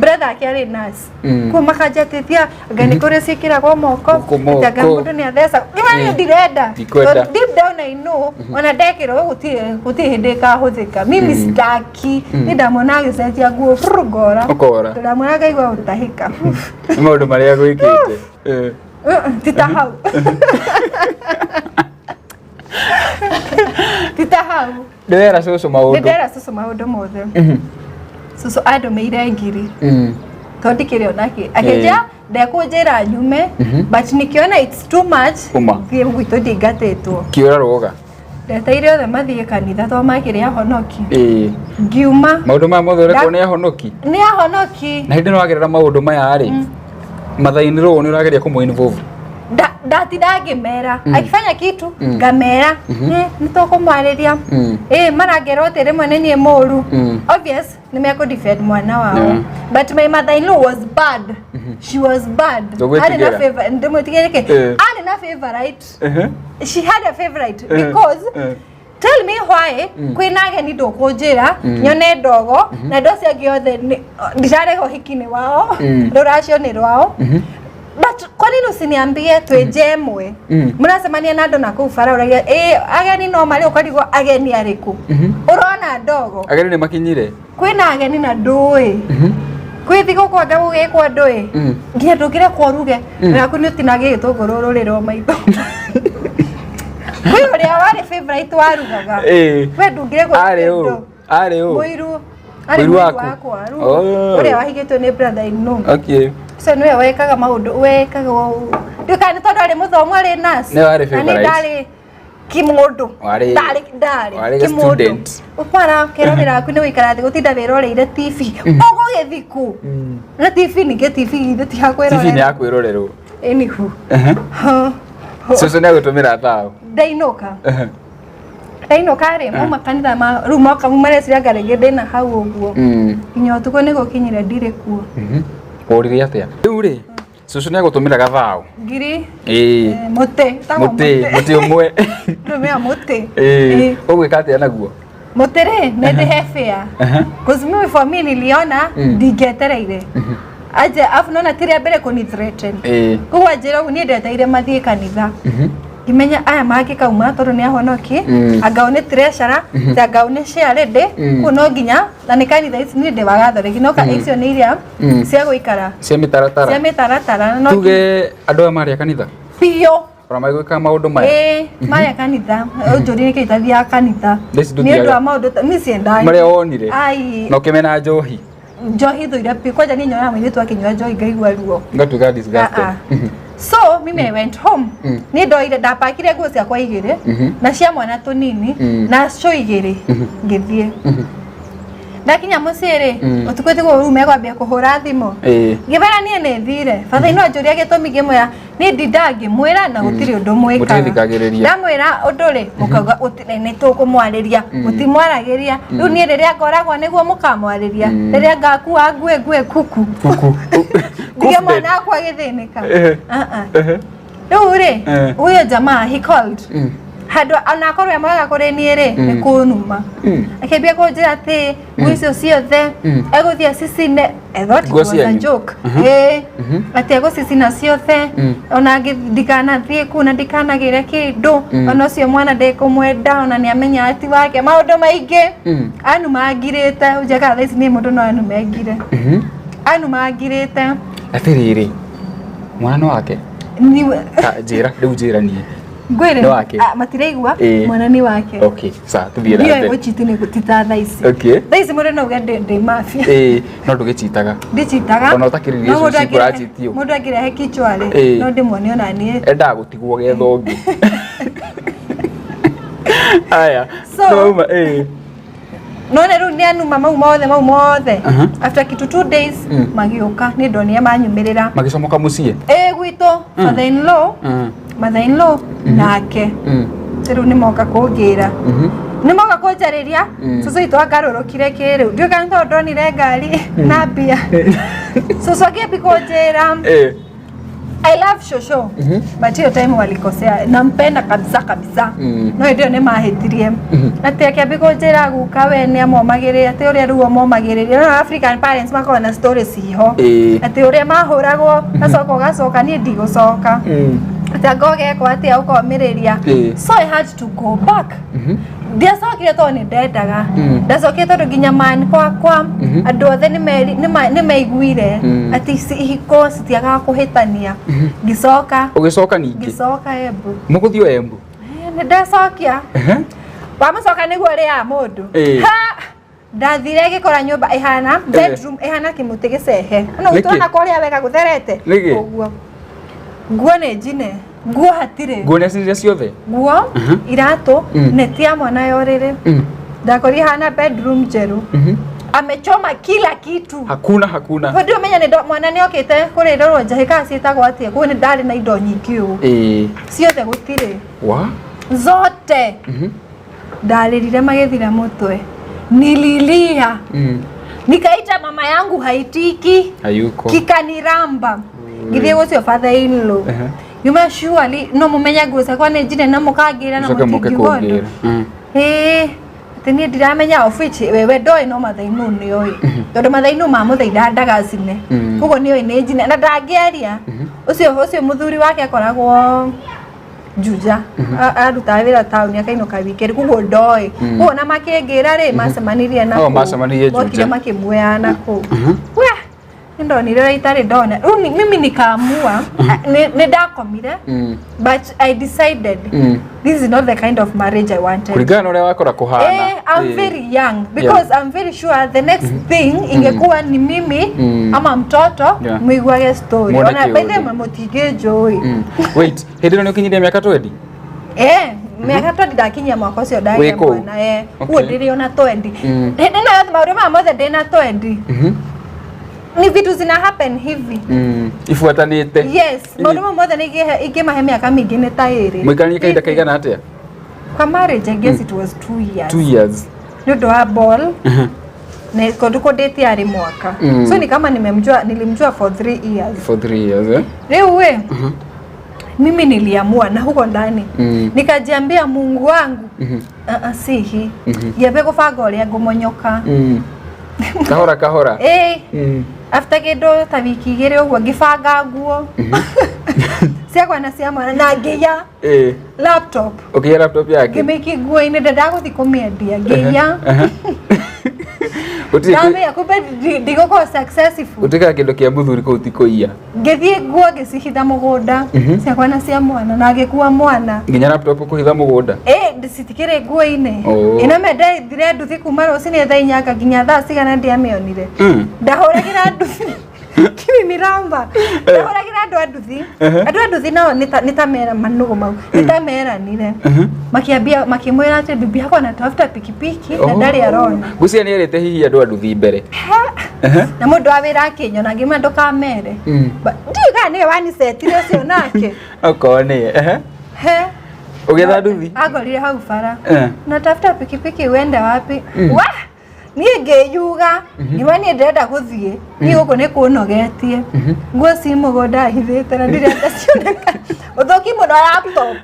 brother ake arĩ nurse. Kuo makanjatithia anga nĩ kũrĩ ciĩkĩragwo moko. Gũkũ moko. Atĩ anga mũndũ nĩ atheca ngĩmera niĩ ndirenda. Ndikwenda. Tondũ deep down I know ona ndekĩrwo gũtirĩ hĩndĩ ĩkahũthĩka. Mimi sitaki. Nĩ ndamwona agĩcenjia nguo brr, ngora. Ũkora. Ndamwona ngaigua gũtahĩka. Nĩ maũndũ marĩa gwĩkĩte. Tita hau, tita hau. Ndĩwera cũcũ Nĩ maũndũ. ndera cũcũ maũndũ mothe. Cũcũ andũmĩire ngiri tondũ ndikĩrĩ onakĩ, akĩnjĩra ndekũnjĩra nyume, but nikiona it's too much. Uma. Thiĩ gwitũ ndingatĩtwo. Kĩũra rũga. Ndeteire othe mathiĩ kanitha tondũ makĩrĩ ahonoki. Ngiuma. Maũndũ maya mothe ũrekwo nĩ ahonoki. Nĩ ahonoki. Na hĩndĩ ĩno wagerera maũndũ maya rĩ, mathainĩ rũũ nĩ ũrageria kũmũ involve? Nda Ndatinda ngĩmera akifanya kitu ngamera nĩ tũkũmwarĩria. Ĩ marangerwo atĩ rĩmwe nĩ niĩ mũru. Obvious nĩ mekũ defend mwana wao. But my mother in law was bad, she was bad. Ndũgwĩtigĩra? Arĩ na favor, ndĩmwĩtigĩre kĩ? Arĩ na favorite. She had a favorite because tell me why kwĩna ageni ndũkũnjĩra nyone ndogo na andũ acio angĩ othe ndirarega ũhiki-inĩ wao, rũracio nĩ rwao, but kwa nini usiniambie twĩ ĩmwe? Mũracemania na andũ na kũu bara ũragia ĩ ageni no marĩ, ũkarigwo ageni arĩkũ ũrona ndogo. Ageni nĩ makinyire. Kwĩna ageni na ndũĩ kwĩ thigũkũ anga gũgĩkwo ndũĩ nginya ndũngĩrekwo ũruge naku nĩ ũtinagia gĩtũngũrũ rũrĩrwo maitho kwĩ ũrĩa warĩ favorite warugaga. We ndũngĩrekwo Arĩ ũ? Arĩ ũ? Mũiru. Arĩ Mũiru mũiru waku? wakwa rĩu Oh. ũrĩa wahigĩtio nĩ brother in law. So nĩwe wekaga maũndũ wekaga ndiũĩ kana nĩ tondũ arĩ mũthomu, arĩ nurse. Nĩwe warĩ Na niĩ favourite. ndarĩ kĩmũndũ. Warĩ- Ndarĩ warĩ kĩmũndũ. student. Ũkwara kĩrorera aku nĩ gũikara thĩ gũtinda wĩroreire TV ũgũgĩthiĩ kũ na TV? Ningĩ TV githĩ ti ha TV nĩ kwĩrorera? ya kwĩrorerwo. Anywho, Cũcũ nĩ agũtũmĩra thaũ. Ndainũka, ndainũka rĩ, mauma kanitha ma rĩu moka mareciria anga rĩngĩ ndĩna hau ũguo. Nginya ũtukũ nĩ gũkinyire ndirĩ kuo. Worire atĩa rĩu rĩ? Cũcũ nĩ agũtũmĩra gathaũ. Ngiri. Ĩĩ. Mũtĩ wĩtagwo. Mũtĩ, mũtĩ ũmwe. Ndũmĩra mũtĩ. Ĩĩ. Ĩĩ. Ũgwĩka atĩa naguo? Mũtĩ rĩ, nĩ ndĩhe fare. Cause mimi, for me, niliona ndingĩetereire aje, afu nona ti rĩa mbere kũni threaten. Koguo anjĩra ũguo, niĩ ndetereire mathiĩ kanitha ngĩmenya aya mangĩkauma tondũ nĩ ahonoki, angao nĩ treasurer, angao nĩ chairlady kũu no nginya na nĩ kanitha ici niĩ ndĩ wa Gathoreki no ka icio nĩ iria cia gũikara cia cia mĩtaratara. Mĩtaratara no Tuge andũ aya marĩ a kanitha biũ. Ona magĩka maũndũ maya. Ĩĩ, marĩa kanitha ũnjũrie nĩkĩ itathiaga kanitha. Thaa ici Nĩ ũndũ ndũthiaga. wa maũndũ niĩ ciendaga. Marĩa wonire. Ai. Na ũkĩmena njohi. Njohi thũire biũ. Kwanja niĩ nyonaga mũirĩtu akĩnyua njohi ngaigua ruo. Ngatuĩka disgusted. Ah, ah. So mimi I went home. Niĩ ndoire, ndapakire nguo ciakwa igĩrĩ na cia mwana tũnini na cio igĩrĩ, ngĩthiĩ. Ndakinya mũciĩ rĩ, ũtukũ tiguo rĩu mekwambia kũhũra thimũ. Ngĩbera niĩ nĩ thire batha no anjũria gĩtũmi, ngĩmwĩra niĩ ndindaga ngĩmwĩra na gũtirĩ ũndũ mwĩkaga. Mũtithikagĩrĩria. Ndamwĩra ũndũ rĩ, mũkauga nĩ tũkũmwarĩria, mũtimwaragĩria. Rĩu niĩ rĩrĩa ngoragwo nĩguo mũkamwarĩria, rĩrĩa ngakua ngue ngue kuku Kuku. ndige mwana wakwa agĩthĩnĩka. Ah, ah. Rĩu rĩ, huyo jamaa, he called handũ onakorwo e mwega kũrĩ niĩ rĩ, nĩ kũnuma. Akĩambia kũnjĩra atĩ nguo icio ciothe egũthiĩ acicine. I thought it Nguo was a cianyu? joke. Ĩĩ, atĩ egũcicina ciothe ona ndikanathiĩ kũu na ndikanagĩre kĩndũ, ona ũcio mwana ndĩkũmwenda, ona nĩ amenya ti wake, maũndũ maingĩ. Anuma ngirĩte njagaga thaa ici niĩ mũndũ no anume ngire. Anuma ngirĩte. Atĩrĩrĩ, mwana nĩ wake? Ta njĩra rĩu, njĩra niĩ. Ngwĩre. Nĩ wake? Ah, matiraigua. Ĩĩ. Mwana nĩ wake. Okay, sawa, tũthiĩ na Ndiũĩ mbere. gũchiti nĩ gũtita thaa ici. Thaa ici mũndũ no uge ndĩ mafia. Ĩĩ, no ndũgĩchitaga. Ndichitaga. Ona ũtakĩrĩ No mũndũ relationship ũrachitio. Mũndũ angĩrehe kichwa rĩ, no ndĩmuonie ona niĩ. Endaga gũtigwo getha ũngĩ. Aya. Twauma, ĩĩ. None rĩu nĩ anuma mau mothe, mau mothe. After kitu 2 days magĩũka, nĩ ndonire manyumĩrĩra. Magĩcomoka mũciĩ. Ĩ gwitũ, father in law, mother in law nake. Rĩu nĩ moka kũngĩra, nĩ moka kũnjarĩria. Cũcũ witũ angarũrũkire kĩrĩu, ndiũĩ kana nĩ tondũ ndonire ngari na mbia. Cũcũ akĩambi kũnjĩra, I love shosho, but hiyo time walikosea. Nampenda kabisa kabisa, no hĩndĩ ĩyo nĩ mahĩtirie. Atĩ akĩambi kũnjĩra guka we nĩ amomagĩrĩria, atĩ ũrĩa rĩu omomagĩrĩria no African parents makoragwo na stories iho, atĩ ũrĩa mahũragwo gacoka ũgacoka, niĩ ndigũcoka, atĩ anga ũgekwo atĩa ũkomĩrĩria. So I had to go back. Ndiacokire tondũ nĩ ndendaga. Ndacokire tondũ nginya man gwakwa andũ othe nĩ maiguire atĩ ici ihiko citiagaga kũhĩtania. Ngĩcoka. Ũgĩcoka ningĩ? Ngĩcoka Embu. Mũgũthiĩ o Embu? Nĩ ndacokia. Wamũcoka nĩguo ũrĩaga mũndũ. Ha! Ndathire ngĩkora nyũmba ĩhana bedroom ĩhana kĩmũtĩ gĩcehe. Ona Nĩkĩ? gũtũrona kũrĩa wega gũtherete. Nĩkĩ? Ũguo nguo nĩ njine, nguo hatirĩ. Nguo nĩ ciothe? Nguo, iratũ, neti ya mwana ya ũrĩrĩ. Ndakorire hana bedroom njerũ. Amechoma kila kitu. Hakuna, hakuna. Hĩndĩ ũmenye nĩ mwana nĩ okĩte kũrĩrorwo njahĩ kana ciĩtagwo atĩa, kũu nĩ ndarĩ na indo nyingĩ ũũ. Ciothe gũtirĩ. Wa? Zote. Ndarĩrire magĩthira mũtwe. Nililia. Nikaita mama yangu, haitiki. Hayuko. Kikaniramba. Ngĩthiĩ gũcio father in law. Yuma surely no mũmenye nguo ciakwa nĩ njine na mũkangĩra na Ũcoke mũke mũtingiuga ũndũ. kũngĩra. Ĩĩ, atĩ niĩ ndiramenya, of which wewe ndoĩ, no mathainũ nĩoĩ, tondũ mathainũ mamũthaitha ndagacine. Koguo nĩoĩ nĩ njine na ndangĩaria. Ũcio mũthuri wake akoragwo Juja, arutaga wĩra taũni, akainũka wikendi, koguo ndoĩ. Koguo na makĩngĩra rĩ, macemanirie na Oh, macemanirie mokire Juja. makĩmuoya na kũu. We, nĩndonire ũrĩa itarĩ ndona. Rĩu mimi nikaamua, nĩ ndakomire, but I decided this is not the kind of marriage I wanted. Kũringana na ũrĩa wakora kũhana. Eh, I'm very young, because I'm very sure the next thing ingekuwa ni mimi ama mtoto muiguage story. Muone Ona by the kĩũndũ. way mũtingĩnjũĩ. Wait, hĩndĩ ĩno nĩ ũkinyirie mĩaka 20? Eh, mĩaka 20 ndakinyia mwaka ũcio ndagĩa Wĩ kũu? mwana, eh. Ũguo ndĩrĩ ona 20. Hĩndĩ ĩno yothe, maũndũ maya mothe ndĩna 20. Ni vitu zina happen hivi. Ibuatanĩte. Yes, maũndũ mau mothe nĩ ingĩmahe mĩaka mĩingĩ nĩ ta 2. Mũikaranie kahinda kaigana atĩa? Kwa marriage, I guess it was 2 years. 2 years. Nĩ ũndũ wa ball na kũndũ kũndĩtie arĩ mwaka. So ni kama nimemjua, nilimjua for 3 years. For 3 years, eh? Rĩu we, mimi niliamua na huko ndani nikajiambia, Mungu wangu, si hii ngĩambia gũbanga ũrĩa ngũmonyoka. Kahora kahora. Ĩ, after kĩndũ ta wiki 2 ũguo, ngĩbanga nguo ciakwa na cia mwana na ngĩiya laptop. Ũkĩiya laptop yake? Ngĩmĩikia nguo-inĩ, ndendaga gũthiĩ kũmĩendia, ngĩiya. Gũtirĩ Ndamenya kumbe ndigũkorwo successful. Gũtuĩkaga kĩndũ kĩa mũthuri kũu ti kũiya. Ngĩthiĩ nguo ngĩcihitha mũgũnda, ciakwa na cia mwana, na ngĩkua mwana. Nginya laptop kũhitha mũgũnda? Ĩ, citikĩrĩ nguo-inĩ. Oh. Ĩno ndethire nduthi kuma rũcinĩ thaa 8 nginya thaa cigana ndiamĩonire. Ndahũragĩra nduthi kiminiramba, ndahũragĩra andũ a nduthi. Andũ a nduthi nao nĩ ta mera manũgũ mau, nĩ ta meranire, makĩambia makĩmwĩra atĩ bibi yako anatafuta pikipiki na ndarĩ arona. Ngwĩciria nĩ erĩte hihi andũ a nduthi mbere. Na mũndũ wa wĩra akĩnyona, ngĩmwĩra ndũkamere. Ndiũĩ kana nĩwe wanicetire ũcio nake. Okorwo nĩye. He. Ũgĩetha nduthi? Angorire hau bara. Natafuta pikipiki uende wapi? Wa, niĩ ngĩyuga, ngiuga niĩ ndĩrenda gũthiĩ, niĩ gũkũ nĩ kũnogetie. Nguo ci mũgũnda hithĩte na ndirenda cioneka, ũthũki mũno laptop.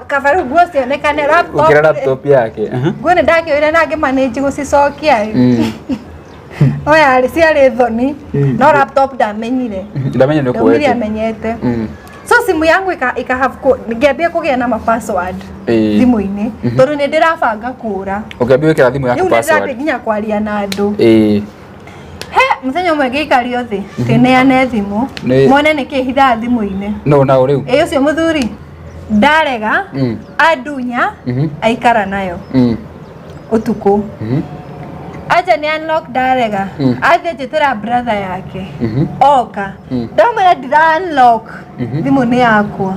Kaba rĩu nguo cionekane laptop. Gũkĩra laptop yake. Nguo nĩ ndakĩoire na ngĩmanĩnji gũcicokia ĩ. No yarĩ ciarĩ thoni, no laptop ndamenyire. Ndamenya nĩ Ndaumire ũkuoete. amenyete. So simu yangu ika have ngĩambia kũgĩa na ma password thimũ-inĩ, tondũ nĩ ndĩrabanga kũra. Ũkĩambia gwĩkĩra thimũ Rĩu yaku nĩ ndĩrathiĩ password. nginya kwaria na andũ. He mũthenya ũmwe ngĩikario thĩ, tĩneane thimũ mone nĩ kĩ hithaga thimũ-inĩ. No na rĩu. Ĩ, ũcio mũthuri ndarega, andunya, aikara nayo ũtukũ. Aja nĩ unlock, ndarega. Athiĩ njĩtĩra brother yake, oka, ndamwĩra ndira unlock thimũ, nĩ yakwa.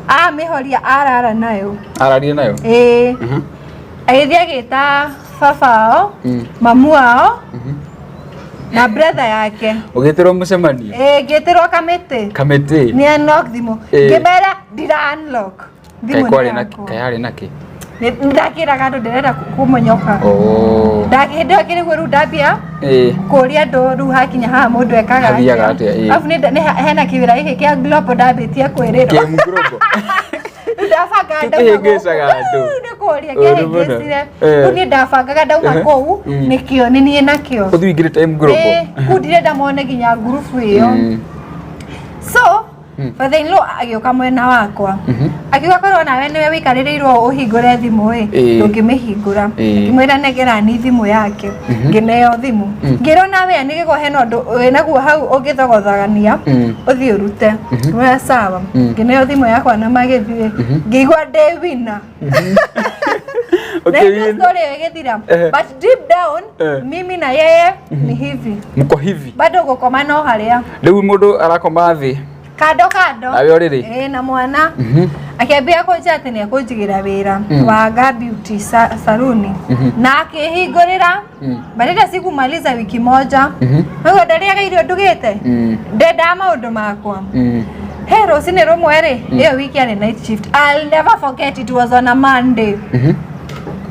Amĩhoria, arara nayo. Ararire nayo? Ĩĩ. Agĩthiĩ agĩta baba wao, mamu wao na brother yake. Ũgĩtĩrwo mũcemanio? Ĩĩ, ngĩtĩrwo kamĩtĩ. Kamĩtĩ. Nĩ unlock thimũ. Ngĩmera ndira unlock Kaĩ thimũ, kwarĩ nĩ na yakwa. kaĩ yarĩ nakĩ? Ndakĩraga andũ ndĩrenda kũmonyoka. Oh. Hĩndĩ ĩyo kĩrĩguo rĩu ndambia kũria andũ, rĩu hakinya haha mũndũ ekaga Hathiaga atĩa, ĩĩ. Arabu nĩ hena kĩwĩra gĩkĩ kĩa Global ndambĩtie kwĩrĩrwo. Kĩmu Global. Rĩu ndabangaga ndauma Kĩhĩngĩcaga gũkũ. andũ. Rĩu nĩ kũria Ũru mũno. kĩahĩngĩcire. Rĩu niĩ ndabangaga ndauma kũu nĩkĩo nĩ niĩ nakĩo. Ũthiĩ ũingĩre time Global. Ĩĩ, kũu ndirenda mone nginya ngurubu ĩyo. So father in law agĩũka mwena wakwa, akiuga korwo nawe nĩwe wĩikarĩrĩirwo ũhingũre thimũ ĩ, ndũngĩmĩhingũra. Ngĩmwĩra nengerani thimũ yake, ngĩneo thimũ, ngĩrwo nawe nĩgĩko hena ũndũ wĩnaguo hau ũngĩthogothania, ũthiĩ ũrute. Ngĩmwĩra sawa. Ngĩneo thimũ yakwa na magĩthiĩ, ngĩigua ndĩ wina na hiyo Ũkĩwin. story ĩyo ĩgĩthira. But deep down, mimi na yeye ni hivi. Mko hivi. Bado gũkoma no harĩa. Rĩu mũndũ arakoma thĩ. Kando kando. Nawe ũrĩrĩ? Ĩĩ, na mwana akĩambia kũnjĩra atĩ nĩ ekũnjigĩra wĩra wa Ga Beauty saluni na akĩhingũrĩra. Baada sikumaliza wiki moja, ũguo ndarĩaga irio ndugĩte, ndendaga maũndũ makwa. He rũcinĩ rũmwe rĩ, ĩyo wiki yarĩ night shift. I'll never forget, it was on a Monday.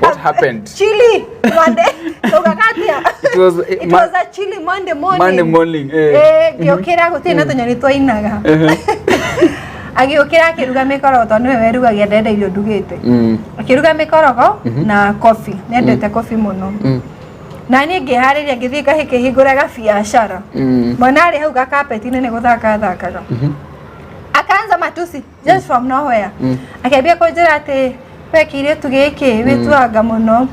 What happened? Chilly Monday. Ũgakatia. It was, It was a chilly Monday morning. Monday morning, eh. Eh, ngĩũkĩra gũtirĩ na tũnyoni twainaga. Agĩũkĩra akĩruga mĩkorogo tondũ nĩwe werugagia, ndenda irio ndugĩte. Akĩruga mĩkorogo na coffee, nĩendete coffee mũno. Na niĩ ngĩharĩria, ngĩthiĩ ngahĩkĩhingũra gabiacara. Mwana arĩ hau gakapeti-inĩ nĩ gũthaka athakaga. Akaanza matusi just from nowhere. Akĩambia kũnjĩra atĩ we kĩirĩtu gĩkĩ wĩtuanga mũno,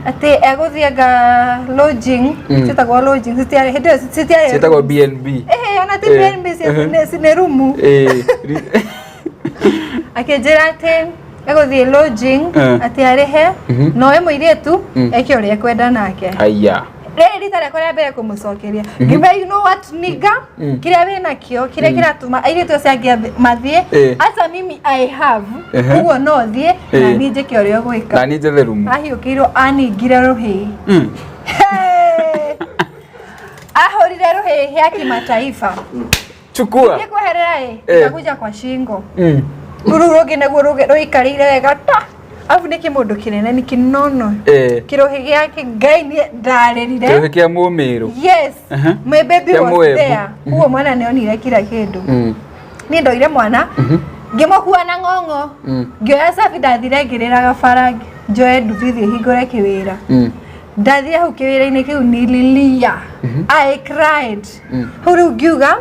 atĩ egũthiĩ anga lodging, ciĩtagwo lodging, citiarĩ hĩndĩ ĩyo, citiarĩ Ciĩtagwo BNB. Eh, ona ti BNB, nĩ rumu. Akĩnjĩra atĩ egũthiĩ lodging, atĩ arĩhe no we mũirĩtu eke ũrĩa ekwenda nake. Aya. Rĩrĩ rita rĩakwa rĩa mbere kũmũcokeria, ngiuga, "You know what, nigga, kĩrĩa wĩ nakĩo, kĩrĩa kĩratũma airĩtu acio angĩ mathiĩ, hata mimi I have. Ũguo no thiĩ na niĩ njĩke ũrĩa ũgwĩka." Na niĩ njethe rumu. Ahiũkĩirwo aningire rũhĩ. Hey! Ahũrire rũhĩ ya kimataifa. Chukua. Thiĩ kweherera ĩ, ikakuja kwa shingo. Rũu rũngĩ naguo rũikarĩire wega ta arabu nĩ kĩmũndũ kĩnene, nĩ kĩnono. Kĩrũhĩ gĩake, Ngai, nĩ ndarĩrire. Kĩrũhĩ kĩa mũmĩrũ. Yes. My baby Kĩa was Mũembu. there, koguo mwana nĩ onire kila kĩndũ. Niĩ ndoire mwana, ngĩmũkua na ng'ong'o, ngĩoya cabi, ndathire ngĩrĩraga bara njoe nduthi thiĩ hingũre kĩwĩra. Ndathire hau kĩwĩra-inĩ kĩu, nililia, I cried. Hau rĩu ngiuga,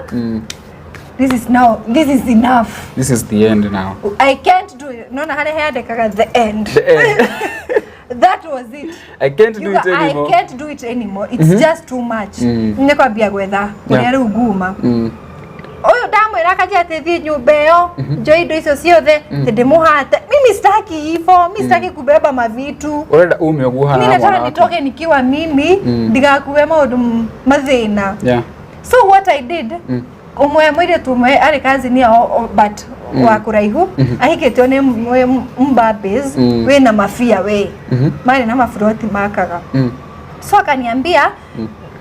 this is now, this is enough. This is the end now. I can't do it. Nona harĩa handĩkaga the end. The end. That was it. I can't do Ngiuga, it I anymore. can't do it anymore, it's just too much. Nĩ kwambia gwetha kũrĩa rĩu nguma. Ũyũ ndamwĩra akanjĩra atĩ thiĩ nyũmba ĩyo njoe indo icio ciothe, atĩ ndĩmũhate. Mimi sitaki hivo, mi sitaki kubeba mavitu. Ũrenda ume ũguo Mi hana nataka mwana waku. nitoke nikiwa mimi, ndigakue maũndũ mathĩna. So what I did, ũmwe mũirĩtu ũmwe arĩ kazini yao but wa kũraihu, ahikĩtio nĩ mbabes wĩna mabia, we marĩ na maburoti makaga. So akaniambia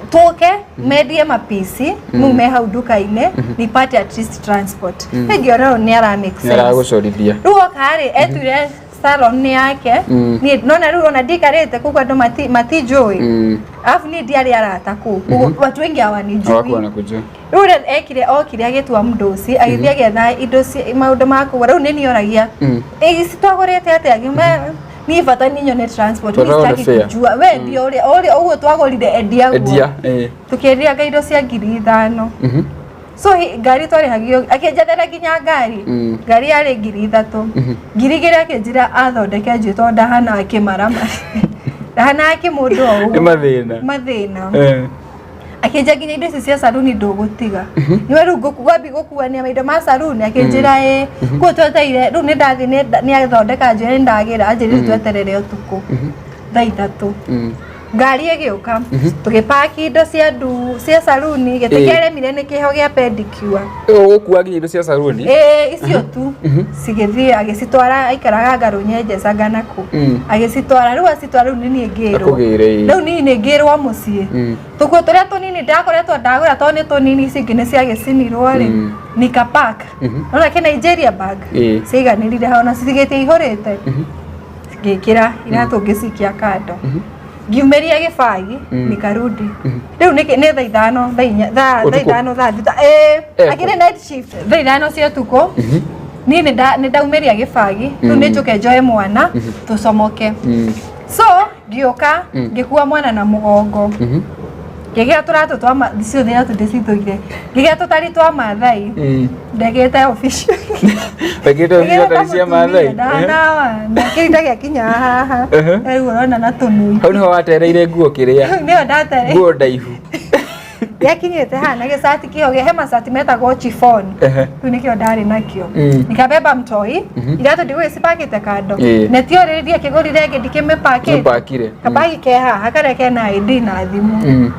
tuke mendie mapisi mume hau nduka-inĩ, nipate at least transport. Ngĩona ũyũ nĩ ara make Nĩ sense. aragũcorithia. Rĩu oka rĩ, etuire salon nĩ yake. Niĩ nona rĩu ona ndikarĩte kũu, andũ matinjũĩ. Alafu niĩ ndiarĩ arata kũu. Koguo watu wengi hawanijui. Hawakuwa wanakujua. Rĩu ũrĩa ekire, okire agĩtua mũndũ agĩthiĩ agĩetha indo maũndũ ma kũgũra. Rĩu nĩ niĩ oragia, "Ĩ, ici twagũrĩte atĩa?" Ngiuga, niĩ bata nĩ nyone transport, mi Bata wone sitaki fare. kujua we ndio ũrĩa ũrĩa ũguo twagũrire, endia guo. Endia. Eh. Tũkĩendia indo cia 5,000. So ngari twarĩhagio, akĩnjethera nginya ngari. Ngari yarĩ 3,000, 2,000 akĩnjĩra athondeke njuĩ tondũ ndahana kĩmarama, ndahana kĩmũndũ o Nĩ ũguo. mathĩna. Mathĩna. Akĩnjia nginya indo ici cia saruni ndũgũtiga niwe rĩu ngwambi gũkuania maindo ma saruni. Akĩnjĩra ĩ kuo tweteire rĩu nĩ ndathiĩ nĩ athondeka njuĩrĩ, nĩ ndagĩra, anjĩrire rĩu tweterere ũtukũ thaa 3. Ngari ĩgĩũka, tũgĩpaki indo cia ndu cia saruni, gĩtĩ kĩaremire nĩ kĩho gĩa pedicure. Ũgũkua nginya indo cia saruni? Ĩĩ, icio tu cigĩthiĩ, agĩcitwara, aikaraga Ngarũnyenje Ganaku. Agĩcitwara, rĩu acitwara, rĩu nĩ niĩ ngĩrwo. Akũgĩre, ĩĩ. Rĩu niĩ nĩ ngĩrwo mũciĩ. Tũkuo tũrĩa tũnini ndakoretwo ndagũra, tondũ nĩ tũnini, ici ingĩ nĩ ciagĩcinirwo rĩ, nikapack. Nona kĩ Nigeria bag ciaiganĩrire hau na citigĩtie ihũrĩte, ngĩkĩra iratũ, ngĩcikia kando, ngiumĩria gĩbagi, nikarudi. Rĩu nĩ thaa 5, thaa 4, thaa Ũtukũ? 5, thaa 6, ĩĩ. Eko. Akĩrĩ night shift thaa 5 cia ũtukũ. Niĩ nĩ ndaumĩria gĩbagi, rĩu nĩ njũke njoe mwana tũcomoke. So ngĩũka, ngĩkua mwana na mũgongo, ngĩgĩa tũratũ twa ciothe iratũ ndĩcithũire, ngĩgĩa tũtari twa Mathai ndegĩte official. Wekĩte official tari cia Mathai? Ndanawa na kĩrinda gĩakinya haha. Rĩu ũrona na tũnui. Hau nĩho watereire nguo kĩrĩa? Nĩyo ndatere. Nguo ndaihu. Gĩakinyĩte haha na gĩcati kĩho he macati metagwo chiffon. Rĩu nĩkĩo ndarĩ nakĩo. Nikabeba mtoi, iratũ ndigũgĩcipakĩte kando. Netio rĩrĩ ndiakĩgũrire ĩngĩ, ndikĩmĩpakĩte. Nĩpakire. Kabagi ke haha karĩa kena ID na thimũ.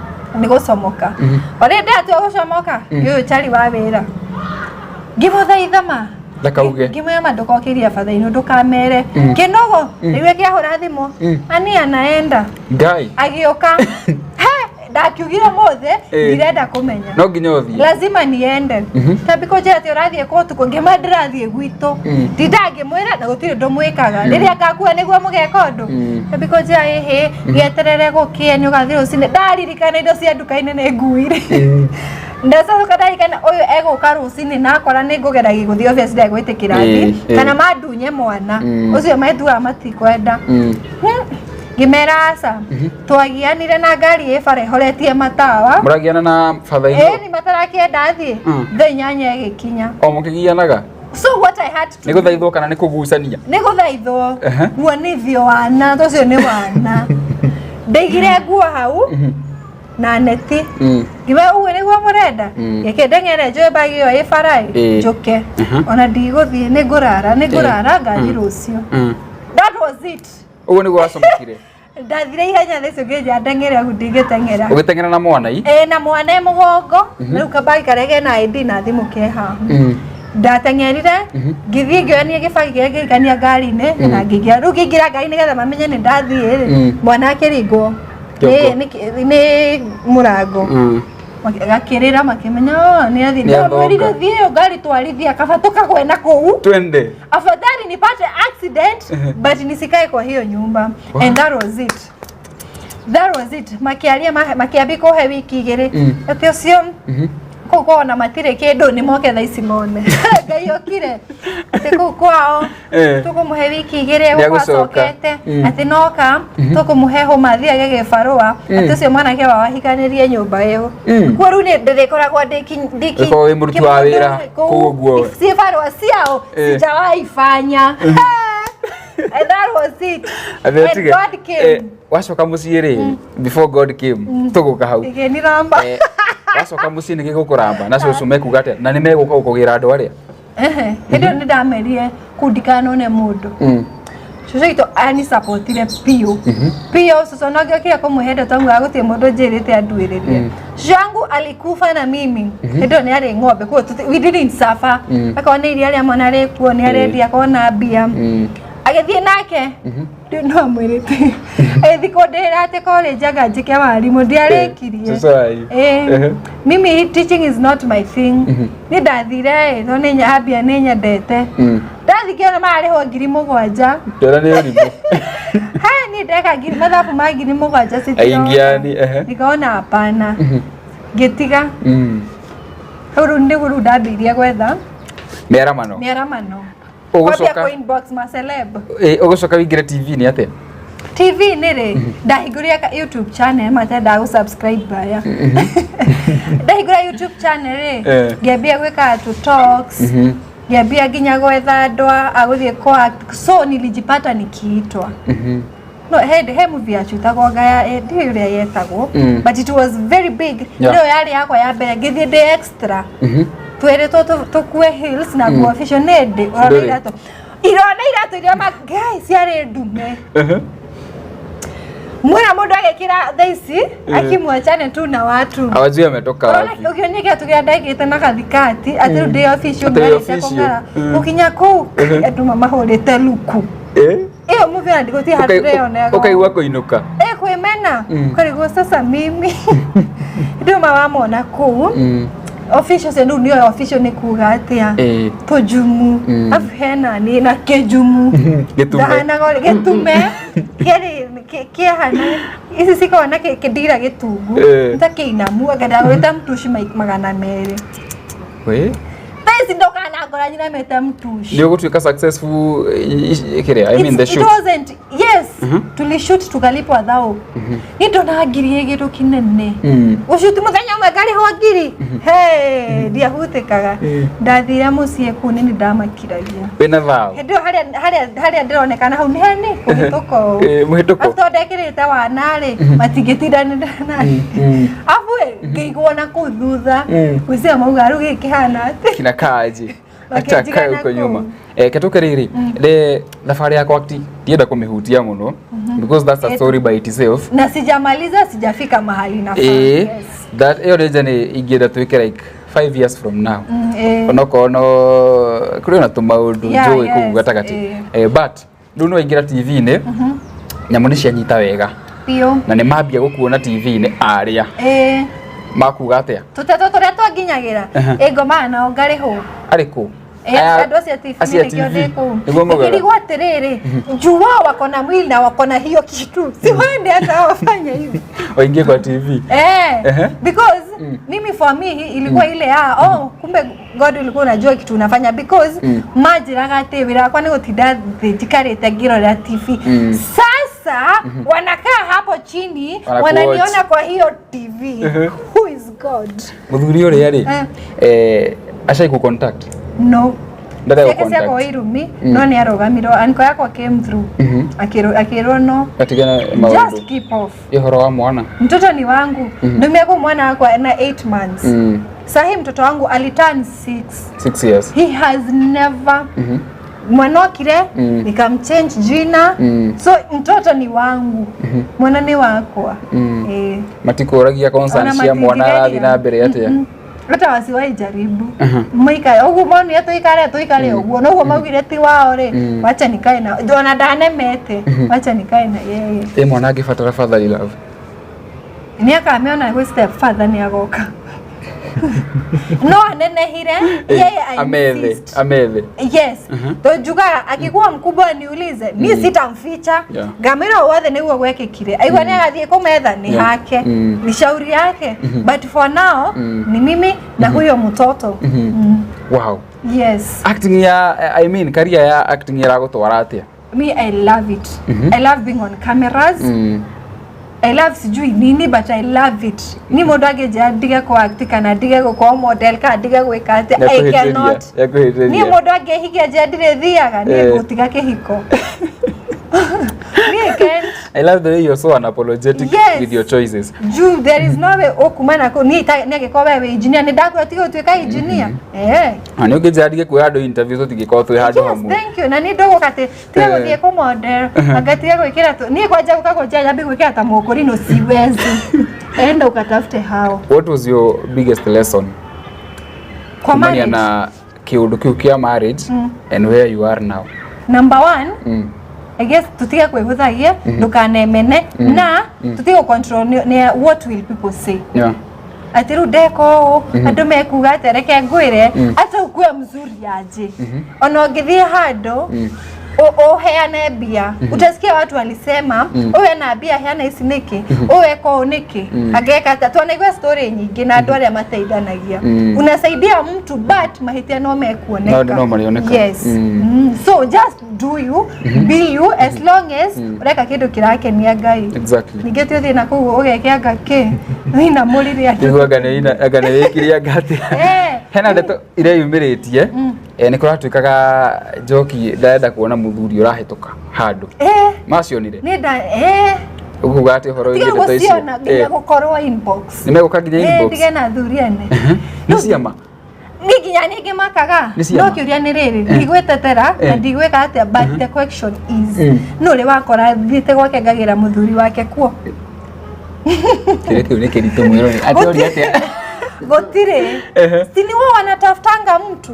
Nĩ gũcomoka. Orĩ ndatua gũcomoka, ũyũ chari wa wĩra Ngĩmũthaitha ma. Ndakauge. Ngĩmwĩra ma, ndũkokĩria batha-inĩ, ndũkamere kĩnogo rĩu ĩkĩahũra thimũ ani anaenda. Ngai. Agĩũka he ndakiugire ũmũthĩ ndirenda kũmenya. No nginya ũthiĩ. Lazima niende. Tambi kũnjĩra atĩ ũrathiĩ kũ ũtukũ, ngĩma ndĩrathiĩ gwitũ. Ndinda ngĩmwĩra na gũtirĩ ũndũ mwĩkaga, rĩrĩa ngakua nĩguo mũgeka ũndũ. Tambi kũnjĩra ĩhĩ, gĩeterere gũkĩe nĩ ũgathiĩ rũcinĩ. Ndaririkana indo cia nduka-inĩ nĩ nguire, ndacoka ndarikana ũyũ egũka rũcinĩ na akora nĩ ngũgeragia gũthiĩ, obviously ndegwĩtĩkĩra thiĩ kana mandunye mwana ũcio menduaga matikwenda. Ngĩmera aca, twagianire na ngari ĩ bara ĩhoretie matawa. Mũragiana na batha ĩĩ inĩ? Nĩ matarakĩenda thiĩ. Thaa 8 ĩgĩkinya. O mũkĩgianaga? So what I had to Nĩ gũthaithwo kana nĩ kũgucania? Nĩ gũthaithwo. Guonithio wana ũcio nĩ wana, ndaigire nguo hau na neti. Ngiuga ũguo nĩguo mũrenda, reke ndeng'ere njoe bagi ĩyo ĩ bara ĩ njũke. Ona ndigũthiĩ, nĩ ngũrara, nĩ ngũrara ngathiĩ rũciũ. That was it. Ũguo nĩguo wacomokire? Ndathire ihenya thaa icio, ngĩnja ndeng'ere agu ndingĩteng'era. Ũgĩteng'era na mwana i? Ĩ, na mwana e mũgongo. Rĩu kabagi karĩa kena ID na thimũ ke haha. Ndateng'erire ngĩthiĩ ngĩonia gĩbagi kĩrĩa ngĩikania ngari-inĩ na ngĩingĩra. Rĩu ngĩingĩra ngari nĩgetha mamenye nĩ ndathiĩ rĩ, mwana akĩringwo Kĩongo. nĩ mũrango. Gakĩrĩra, makĩmenya, "Oh, nĩ athiĩ." Nĩ Ndamwĩrire athonga. thiĩ ĩyo ngari twarithia kaba tũkagwe na kũu. Twende. Afadhali nipate accident but nisikae kwa hiyo nyumba. And that was it, that was it. Makiaria makiambia kũhe wiki 2 atĩ ũcio kũu kwao na matirĩ kĩndũ, nĩ moke thaa ici mone Ngai okire atĩ kũu kwao tũkũmũhe wiki 2 Nĩagũcoka. gũkũ acokete atĩ noka tũkũmũhe hũma athiage gĩbarũa atĩ ũcio mwanake wao ahikanĩrie nyũmba ĩyo. Kuo rĩu nĩ ndĩrĩkoragwo ndĩ Ũkorwo wĩ mũruti wa wĩra kũu ũguo. Si barũa ciao. Sijawahi fanya. And that was it. And Abetige. God came. Wacoka mũciĩ rĩ, before God came, tũgũka hau. Ĩgĩniramba. Wacoka mũciĩ nĩ gĩgũkũramba na cũcũ mekuga atĩa na nĩ megũka gũkũgĩra andũ arĩa? Ehe, hĩndĩ ĩyo nĩ ndamerire kũu ndikanone mũndũ. Cũcũ witũ anisapotire biũ biũ. Cũcũ no ngĩokire kũmũhe ndeto augaga gũtirĩ mũndũ njĩrĩte anduĩrĩrie. Cũcũ wangu alikufa na mimi hĩndĩ ĩyo nĩ arĩ ng'ombe, koguo we didn't suffer. Akorwo nĩ iria rĩa mwana rĩkuo nĩ arendia akona mbia. Agĩthiĩ nake rĩu no amwĩrĩte agĩthiĩ kũndĩhĩra atĩ college anga njĩke warimũ, ndiarĩkirie. Cũcũ wanyu. Eh, mimi teaching is not my thing. Nĩ ndathire ĩ tondũ nĩ nyambia nĩ nyendete. Ndathiĩ ngĩona mararĩhwo 7,000. Ndĩrona nĩ ũrimũ. Haya, niĩ ndeka ngiri mathabu ma 7,000 citiroka. Aingiani, ehe. Nikaona hapana, ngĩtiga. Hau rĩu nĩguo rĩu ndambĩrĩirie gwetha Mĩaramano. mĩaramano. Kwambia Ũgũcoka kũ inbox ma celeb. Ũgũcoka wĩingĩre TV nĩ atĩa? TV nĩ rĩ ndahingũrire ka YouTube channel, matendaga gũ subscribe aya. Ndahingũra YouTube channel rĩ, ngĩambia gwĩka tũ talks, ngĩambia nginya gwetha andũ a gũthiĩ kũ act, so nilijipata nikiitwa. No he he movie yacutagwo ngaya ndiũĩ ũrĩa yetagwo, but it was very big. Nĩyo yarĩ yakwa ya mbere, ngĩthiĩ ndĩ extra. Twĩrĩtwo tũkue heels na nguo official, nĩ ndĩ ũrona Ndũrĩ. iratũ, irona iratũ iria ma guys ciarĩ ndume. Mwena mũndũ agĩkĩra thaa ici akimwachane tu na watu. Hawajui ametoka Ũrona wapi. ũkĩonia kĩratũ kĩrĩa ndekĩte na gathikati atĩ rĩu ndĩ official. Atĩ wĩ Ngarĩte official. kũng'ara gũkinya kũu andũ mamahũrĩte luku ĩyo movie na ndigũtirĩ handũ ndĩyonaga. Ũkaigua kũinũka. Eh, kwĩmena ũkarigwo sasa mimi ndĩ ma wamona kũu official cio rĩu nĩyo official nĩ kuga atĩa? Tũjumu afu hena ni na kĩjumu. Gĩtume. Ndahanaga ũrĩa gĩtume kĩarĩ kĩahana ici cikoragwo na kĩndira gĩtungu ta kĩinamu anga ndagũrĩte mtushi 200. We? Thaa ici ndokanangora nyina mete mtushi. Nĩ ũgũtuĩka successful kĩrĩa, I mean the It shoot. wasn't, yes, tulishoot tukalipwa thao, ni ndona ngiri kĩndũ kĩnene. Gũcuti mũthenya ũmwe ngarĩhwo ngiri he ndiahutĩkaga. Ndathire mũciĩ kũu nĩ ndamakiragia. Wĩna thao. Hĩndĩ ĩyo harĩa ndĩronekana hau nĩ heni kũhĩtũka ũũ. Mũhĩtũko. Afu tondũ ndekĩrĩte wana rĩ, matingĩtindanĩra nani. Afu ĩ, ngĩigwo na kũu thutha gwĩciria mauga rĩu gĩkĩ kĩhana atĩ. Kinakaaje? Makĩnjiga Acha kae na huko kũu. nyuma. Ketoke rĩrĩ le thabarĩ yakwa ndienda kũmĩhutia mũno because that's a story by itself. Na sijamaliza, sijafika mahali nafaa. Eh, Yes. that ĩyo nĩ journey ingĩenda twĩke like 5 years from now, Mm. onokorwo no kũrĩ ona tũmaũndũ njũĩ kũu gatagatĩ. But rĩu nĩ waingĩra TV-inĩ, nyamũ nĩ cianyita wega Biũ. Na nĩ mambia gũkuona TV-inĩ arĩa makuga atĩa? Tũteto tũrĩa twanginyagĩra ĩ ngomaga nao ngarĩhwo. Arĩkũ? Andũ acio a TV. Acio a nĩkĩo TV. ndĩ kũu. Nĩguo maugaga. Nikĩrigwo atĩrĩrĩ, juu wao wako na mwili na wako na hiyo kitu, si waende hata wafanye hivi? Waingie kwa TV. Because mimi, for me ilikuwa ile ya, oh, kumbe God ulikuwa unajua kitu unafanya, because manjĩraga atĩ wĩra wakwa nĩ gũtinda thĩ njikarĩte ngĩrora TV. Sasa wanakaa hapo chini, Wanakuwatch. wananiona kwa hiyo TV. Who is God? Mũthuri ũrĩa rĩ, acai ku contact? No. Ndarĩa Ciake ciakwa gũ-contact. irumi, no nĩ arũgamirwo anko yakwa came through, akĩrwo no Atigana maũndũ. Just keep off. Ũhoro wa mwana. Mtoto ni wangu. Ndumia mwana wakwa na 8 months. Sahi mtoto wangu aliturn 6. 6 years. He has never, mwana okire, nikamchange jina. So mtoto ni wangu, mwana ni wakwa. Matikũragia concern Ona cia mwana arathiĩ matingĩgeria. na mbere atĩa? Hata wasiwahi jaribu, maikare ũguo monire tuikare tuikare ũguo noguo maugire ti wao rĩ, wacha nikae na ona ndanemete, wacha nikae na yeye. Ĩ mwana angĩbatara fatherly love? Nĩ akamĩona gwĩ step father nĩ agoka, no anenehire yeye I Amethe. insist. Amethe. Yes, to njugaga akikuwa mkubwa niulize, mi sitamficha. Ngamwĩra wothe nĩguo gwekĩkire, aigua nĩ agathiĩ kũmetha nĩ hake, ni shauri yake, but for now ni mimi na huyo mtoto. Wow. Yes. Acting ya, I mean, career ya acting ĩragũtwara atĩa? Me, I love it. I love being on cameras. I love sijui nini, but I love it. Ni mũndũ angĩnjĩra ndige kũ act kana ndige gũkorwo model kana ndige gwĩka atĩa, I cannot. Nĩekũhĩtĩria. Niĩ mũndũ angĩhikia njĩra ndirĩthiaga niĩ ngũtiga kĩhiko, niĩ can't. I love the way you're so unapologetic with your choices. Juu there is no way ũkuma na kũu niĩ nĩ angĩkorwo we wĩ engineer, nĩ ndakwĩra tiga ũtuĩka engineer. Na nĩ ũngĩnjĩra ndige kuoya andũ interview, tũtingĩkorwo twĩ handũ Yes, hamwe. thank you. Na nĩ ndũgũka atĩ tiga gũthiĩ kũ model, anga tiga gwĩkĩra tu niĩ kwanja gũka kũnjia nyambe gwĩkĩra ta mũkũrinũ, siwezi. Enda ukatafute hao. What was your biggest lesson Kwa kumania marriage? na kĩũndũ kĩu kĩa marriage and where you are now? Number one, I guess tutige kwĩhũthagia, ndũkanemene, na tutige gũ-control nĩ what will people say, atĩ rĩu ndeka ũũ andũ mekuga atĩ reke ngwĩre ata ukue mzuri aje, ona ũngĩthiĩ handũ ũheane mbia, utasikia watu walisema ũyũ ena mbia, heana ici nĩkĩ, ũyũ eka ũũ nĩkĩ, angeka atĩa. Twanaigua story nyingĩ na andũ arĩa mateithanagia. Unasaidia mtu but mahĩtia no mekuoneka. No marĩoneka. Yes. So just do you, be you, as long as ũreka kĩndũ kĩrakenia Ngai. Ningĩ ti ũthiĩ na kũu ũgeke anga kĩ thĩna mũrire andũ. Nĩguo anga nĩ wĩkire anga atĩa. Hena ndeto ireyumĩrĩtie, nĩ kũratuĩkaga Njoki ndarenda kuona mũthuri ũrahĩtũka handũ. Macionire? Nĩ nda Ũkuga atĩ ũhoro tiga wĩgiĩ ndeto icio? gũciona nginya gũkorwo inbox. Nĩ megũka nginya inbox? Ndige na athuri ene. Nĩ ciama? Ni nginya ningĩ makaga. Nĩ ciama? No kĩũria nĩ rĩrĩ, ndigwĩtetera na ndigwĩka atĩa, but the question is, nũ ũrĩ wakora thiĩte gwake ngagĩra mũthuri wake kuo? Kĩrĩa kĩu nĩ kĩritũ mwĩrore. Atĩ ũria atĩa? Gũtirĩ. Si ni wao wanatafutanga mtu?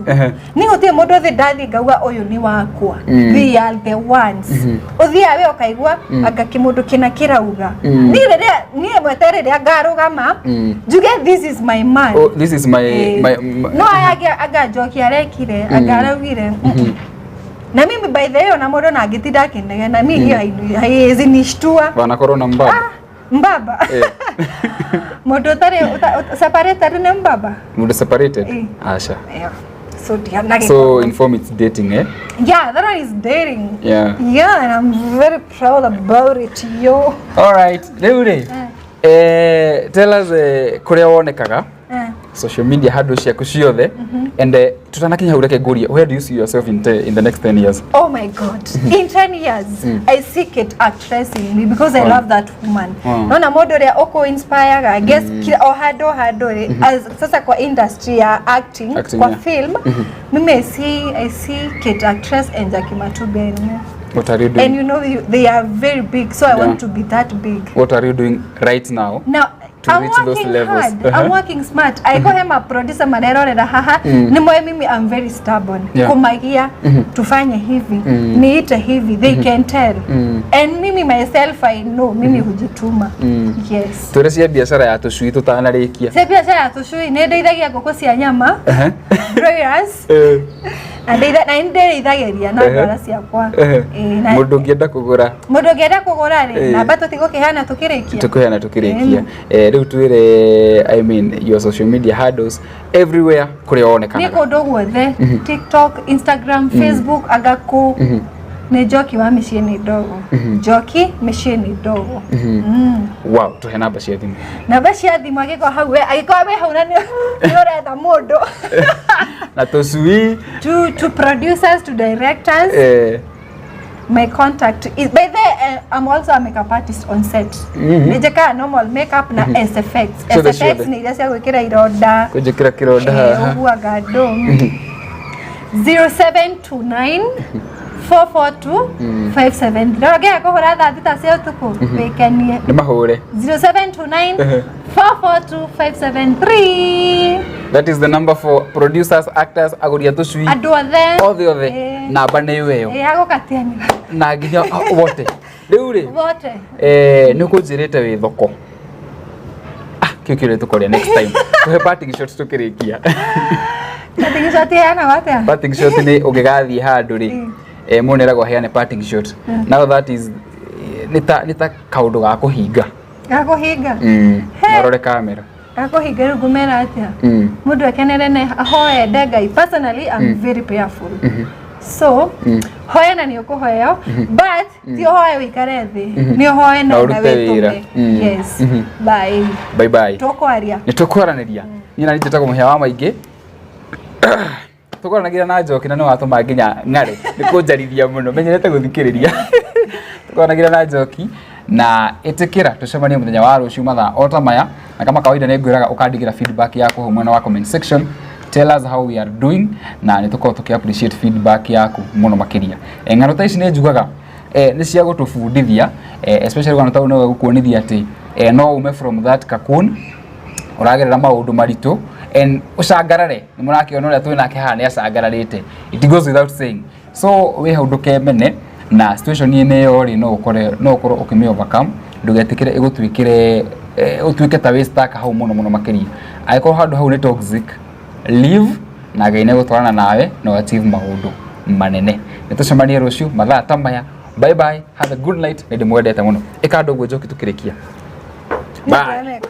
Ni gũtirĩ mũndũ thĩ ndathiĩ ngauga ũyũ nĩ wakwa. They are the ones. Ũthiaga we ũkaigua anga kĩmũndũ kĩna kĩrauga. Niĩ rĩrĩa niĩ mwete rĩrĩa ngarũgama njuge, "This is my man." Oh, this is my, my. No aya angĩ anga Njoki arekire, anga araugire. Na mimi, by the way, ona mũndũ na angĩtinda akĩnegena, mi hiyo haiwezi nishtua. Wanakorwo na mbaba. Ah, mbaba? Mũndũ ũtarĩ separated nĩ mbaba? Mũndũ separated? Aca. Yeah. So ndiana. So in form it's dating, eh? Yeah, that one is dating. Yeah, and I'm very proud about it, yo. All right. Rĩu rĩ, tell us kũrĩa wonekaga social media handle ciaku ciothe, and tutanakinya hau, reke ngũrie, where do you see yourself in the next 10 years? Oh my God. In 10 years, I seek it actress in me because I love that woman. Naona mũndũ ũrĩa ũkũ inspire, I guess, kila o handũ handũ rĩ, as sasa kwa industry ya acting, Acting, kwa film, mimi I see Kate Actress and Jackie Matube in me. What are you doing? And you know you, they are very big, so I want to be that big. What are you doing right now Now, to to I'm reach those working levels. hard. I'm working smart. Aiko hema producer marerorera haha ni moe mimi I'm very stubborn. Kumagia tufanye hivi niite hivi, they can tell. And mimi myself, I know mimi hujituma. Yes. Twĩre cia biacara ya tũcui tũtanarĩkia. Cia biacara ya tũcui, nĩ ndeithagia ngũkũ cia nyama, broilers, na nĩ ndĩrĩithagĩria na ndwara ciakwa. Ĩĩ, na Mũndũ ũngĩenda kũgũra? Mũndũ ũngĩenda kũgũra rĩ, namba tũtigũkĩheana tũkĩrĩkia. Tũkũheana tũkĩrĩkia. Rĩu twĩre, I mean, your social media handles everywhere kũrĩa Nĩ wonekanaga. kũndũ guothe, TikTok, Instagram, Facebook, anga kũ nĩ Njoki wa Mĩciĩ nĩ Ndogo. Njoki Mĩciĩ nĩ Ndogo. Wow, tũhe namba cia thimũ. Namba cia thimũ, angĩkorwo hau we, angĩkorwo wĩ hau na nĩ ũretha mũndũ na tũcui, to producers, to directors, my contact is, by the I'm also a makeup artist on set. Nĩ njĩkaga normal makeup na SFX. Ciothe, SFX ciothe. nĩ iria cia gwĩkĩra ironda. Kũnjĩkĩra kĩronda haha. Ũguo anga ndũ 0729 442 573. Ũngĩenda kũhũra thaa 6 cia ũtukũ wĩkenie. Nĩ mahũre. 0729 442 573. That is the number for producers, actors, agũri a tũcui. Andũ othe. Othe othe. Namba nĩ ĩyo. Ĩĩ, agũkatianĩra. Na nginya wote rĩu rĩ. Wote. Nĩ ũkũnjĩrĩte wĩ thoko. Ah, kĩu kĩũria tũkoria next time. Tũhe parting shot tũkĩrĩkia. Katigicoti heanaga atĩa? Parting shot nĩ ũngĩgathiĩ handũ rĩ, mũndũ nĩeragwo aheane parting shot. Now that is nĩ ta kaũndũ ga kũhinga. Gakũhinga. Marore kamera. Gakũhinga, rĩu ngũmera atĩa? Mũndũ ekenere na ahoe ende Ngai. Personally, I'm very prayerful, so hoya na nĩ ũkũheo, but ti ũhoe ũikare thĩ, nĩ ũhoe Na na ũrute wĩra. wĩtũme. Yes, bye. Bye bye. Tũkwaria. Nĩ tũkwaranĩria. Niĩ na niĩ njĩtagwo Mũhĩa wa Maingĩ. Tũkwaranagĩra na Njoki na nĩ watũma nginya ng'are nĩ kũnjarithia mũno menyerete gũthikĩrĩria. Tũkwaranagĩra na Njoki na ĩtĩkĩra tũcemanie mũthenya wa rũciũ mathaa o ta maya, na kama kawaida nĩ ngwĩraga ũkandigĩra feedback yaku hau mwena wa comment section. Tell us how we are doing, na nĩ tũkorwo tũkĩ appreciate feedback yaku mũno makĩria. Ng'ano ta ici nĩ njugaga nĩ cia gũtũbundithia, especially ng'ano ta ũyũ nĩ gũkuonithia atĩ no ume from that cocoon ũragerera maũndũ maritũ and ũcangarare. Nĩ mũrakĩona ũrĩa twĩ nake haha nĩ acangararĩte. It goes without saying. So wĩ hau ndũkemene na situation ĩno ĩyo rĩ, no ũkore no ũkorwo ũkĩmĩ overcome. Ndũgetĩkĩre ĩgũtuĩkĩre ũtuĩke ta wĩ stuck hau mũno mũno makĩria. Angĩkorwo handũ hau nĩ toxic, leave, na Ngai nĩegũtwarana nawe na achieve maũndũ manene. Nĩ tũcemanie rũciũ mathaa ta maya. Bye bye, have a good night. Nĩ ndĩmwendete mũno. Ĩka andũ ũguo, Njoki, tũkĩrĩkia. Bye. Nĩ.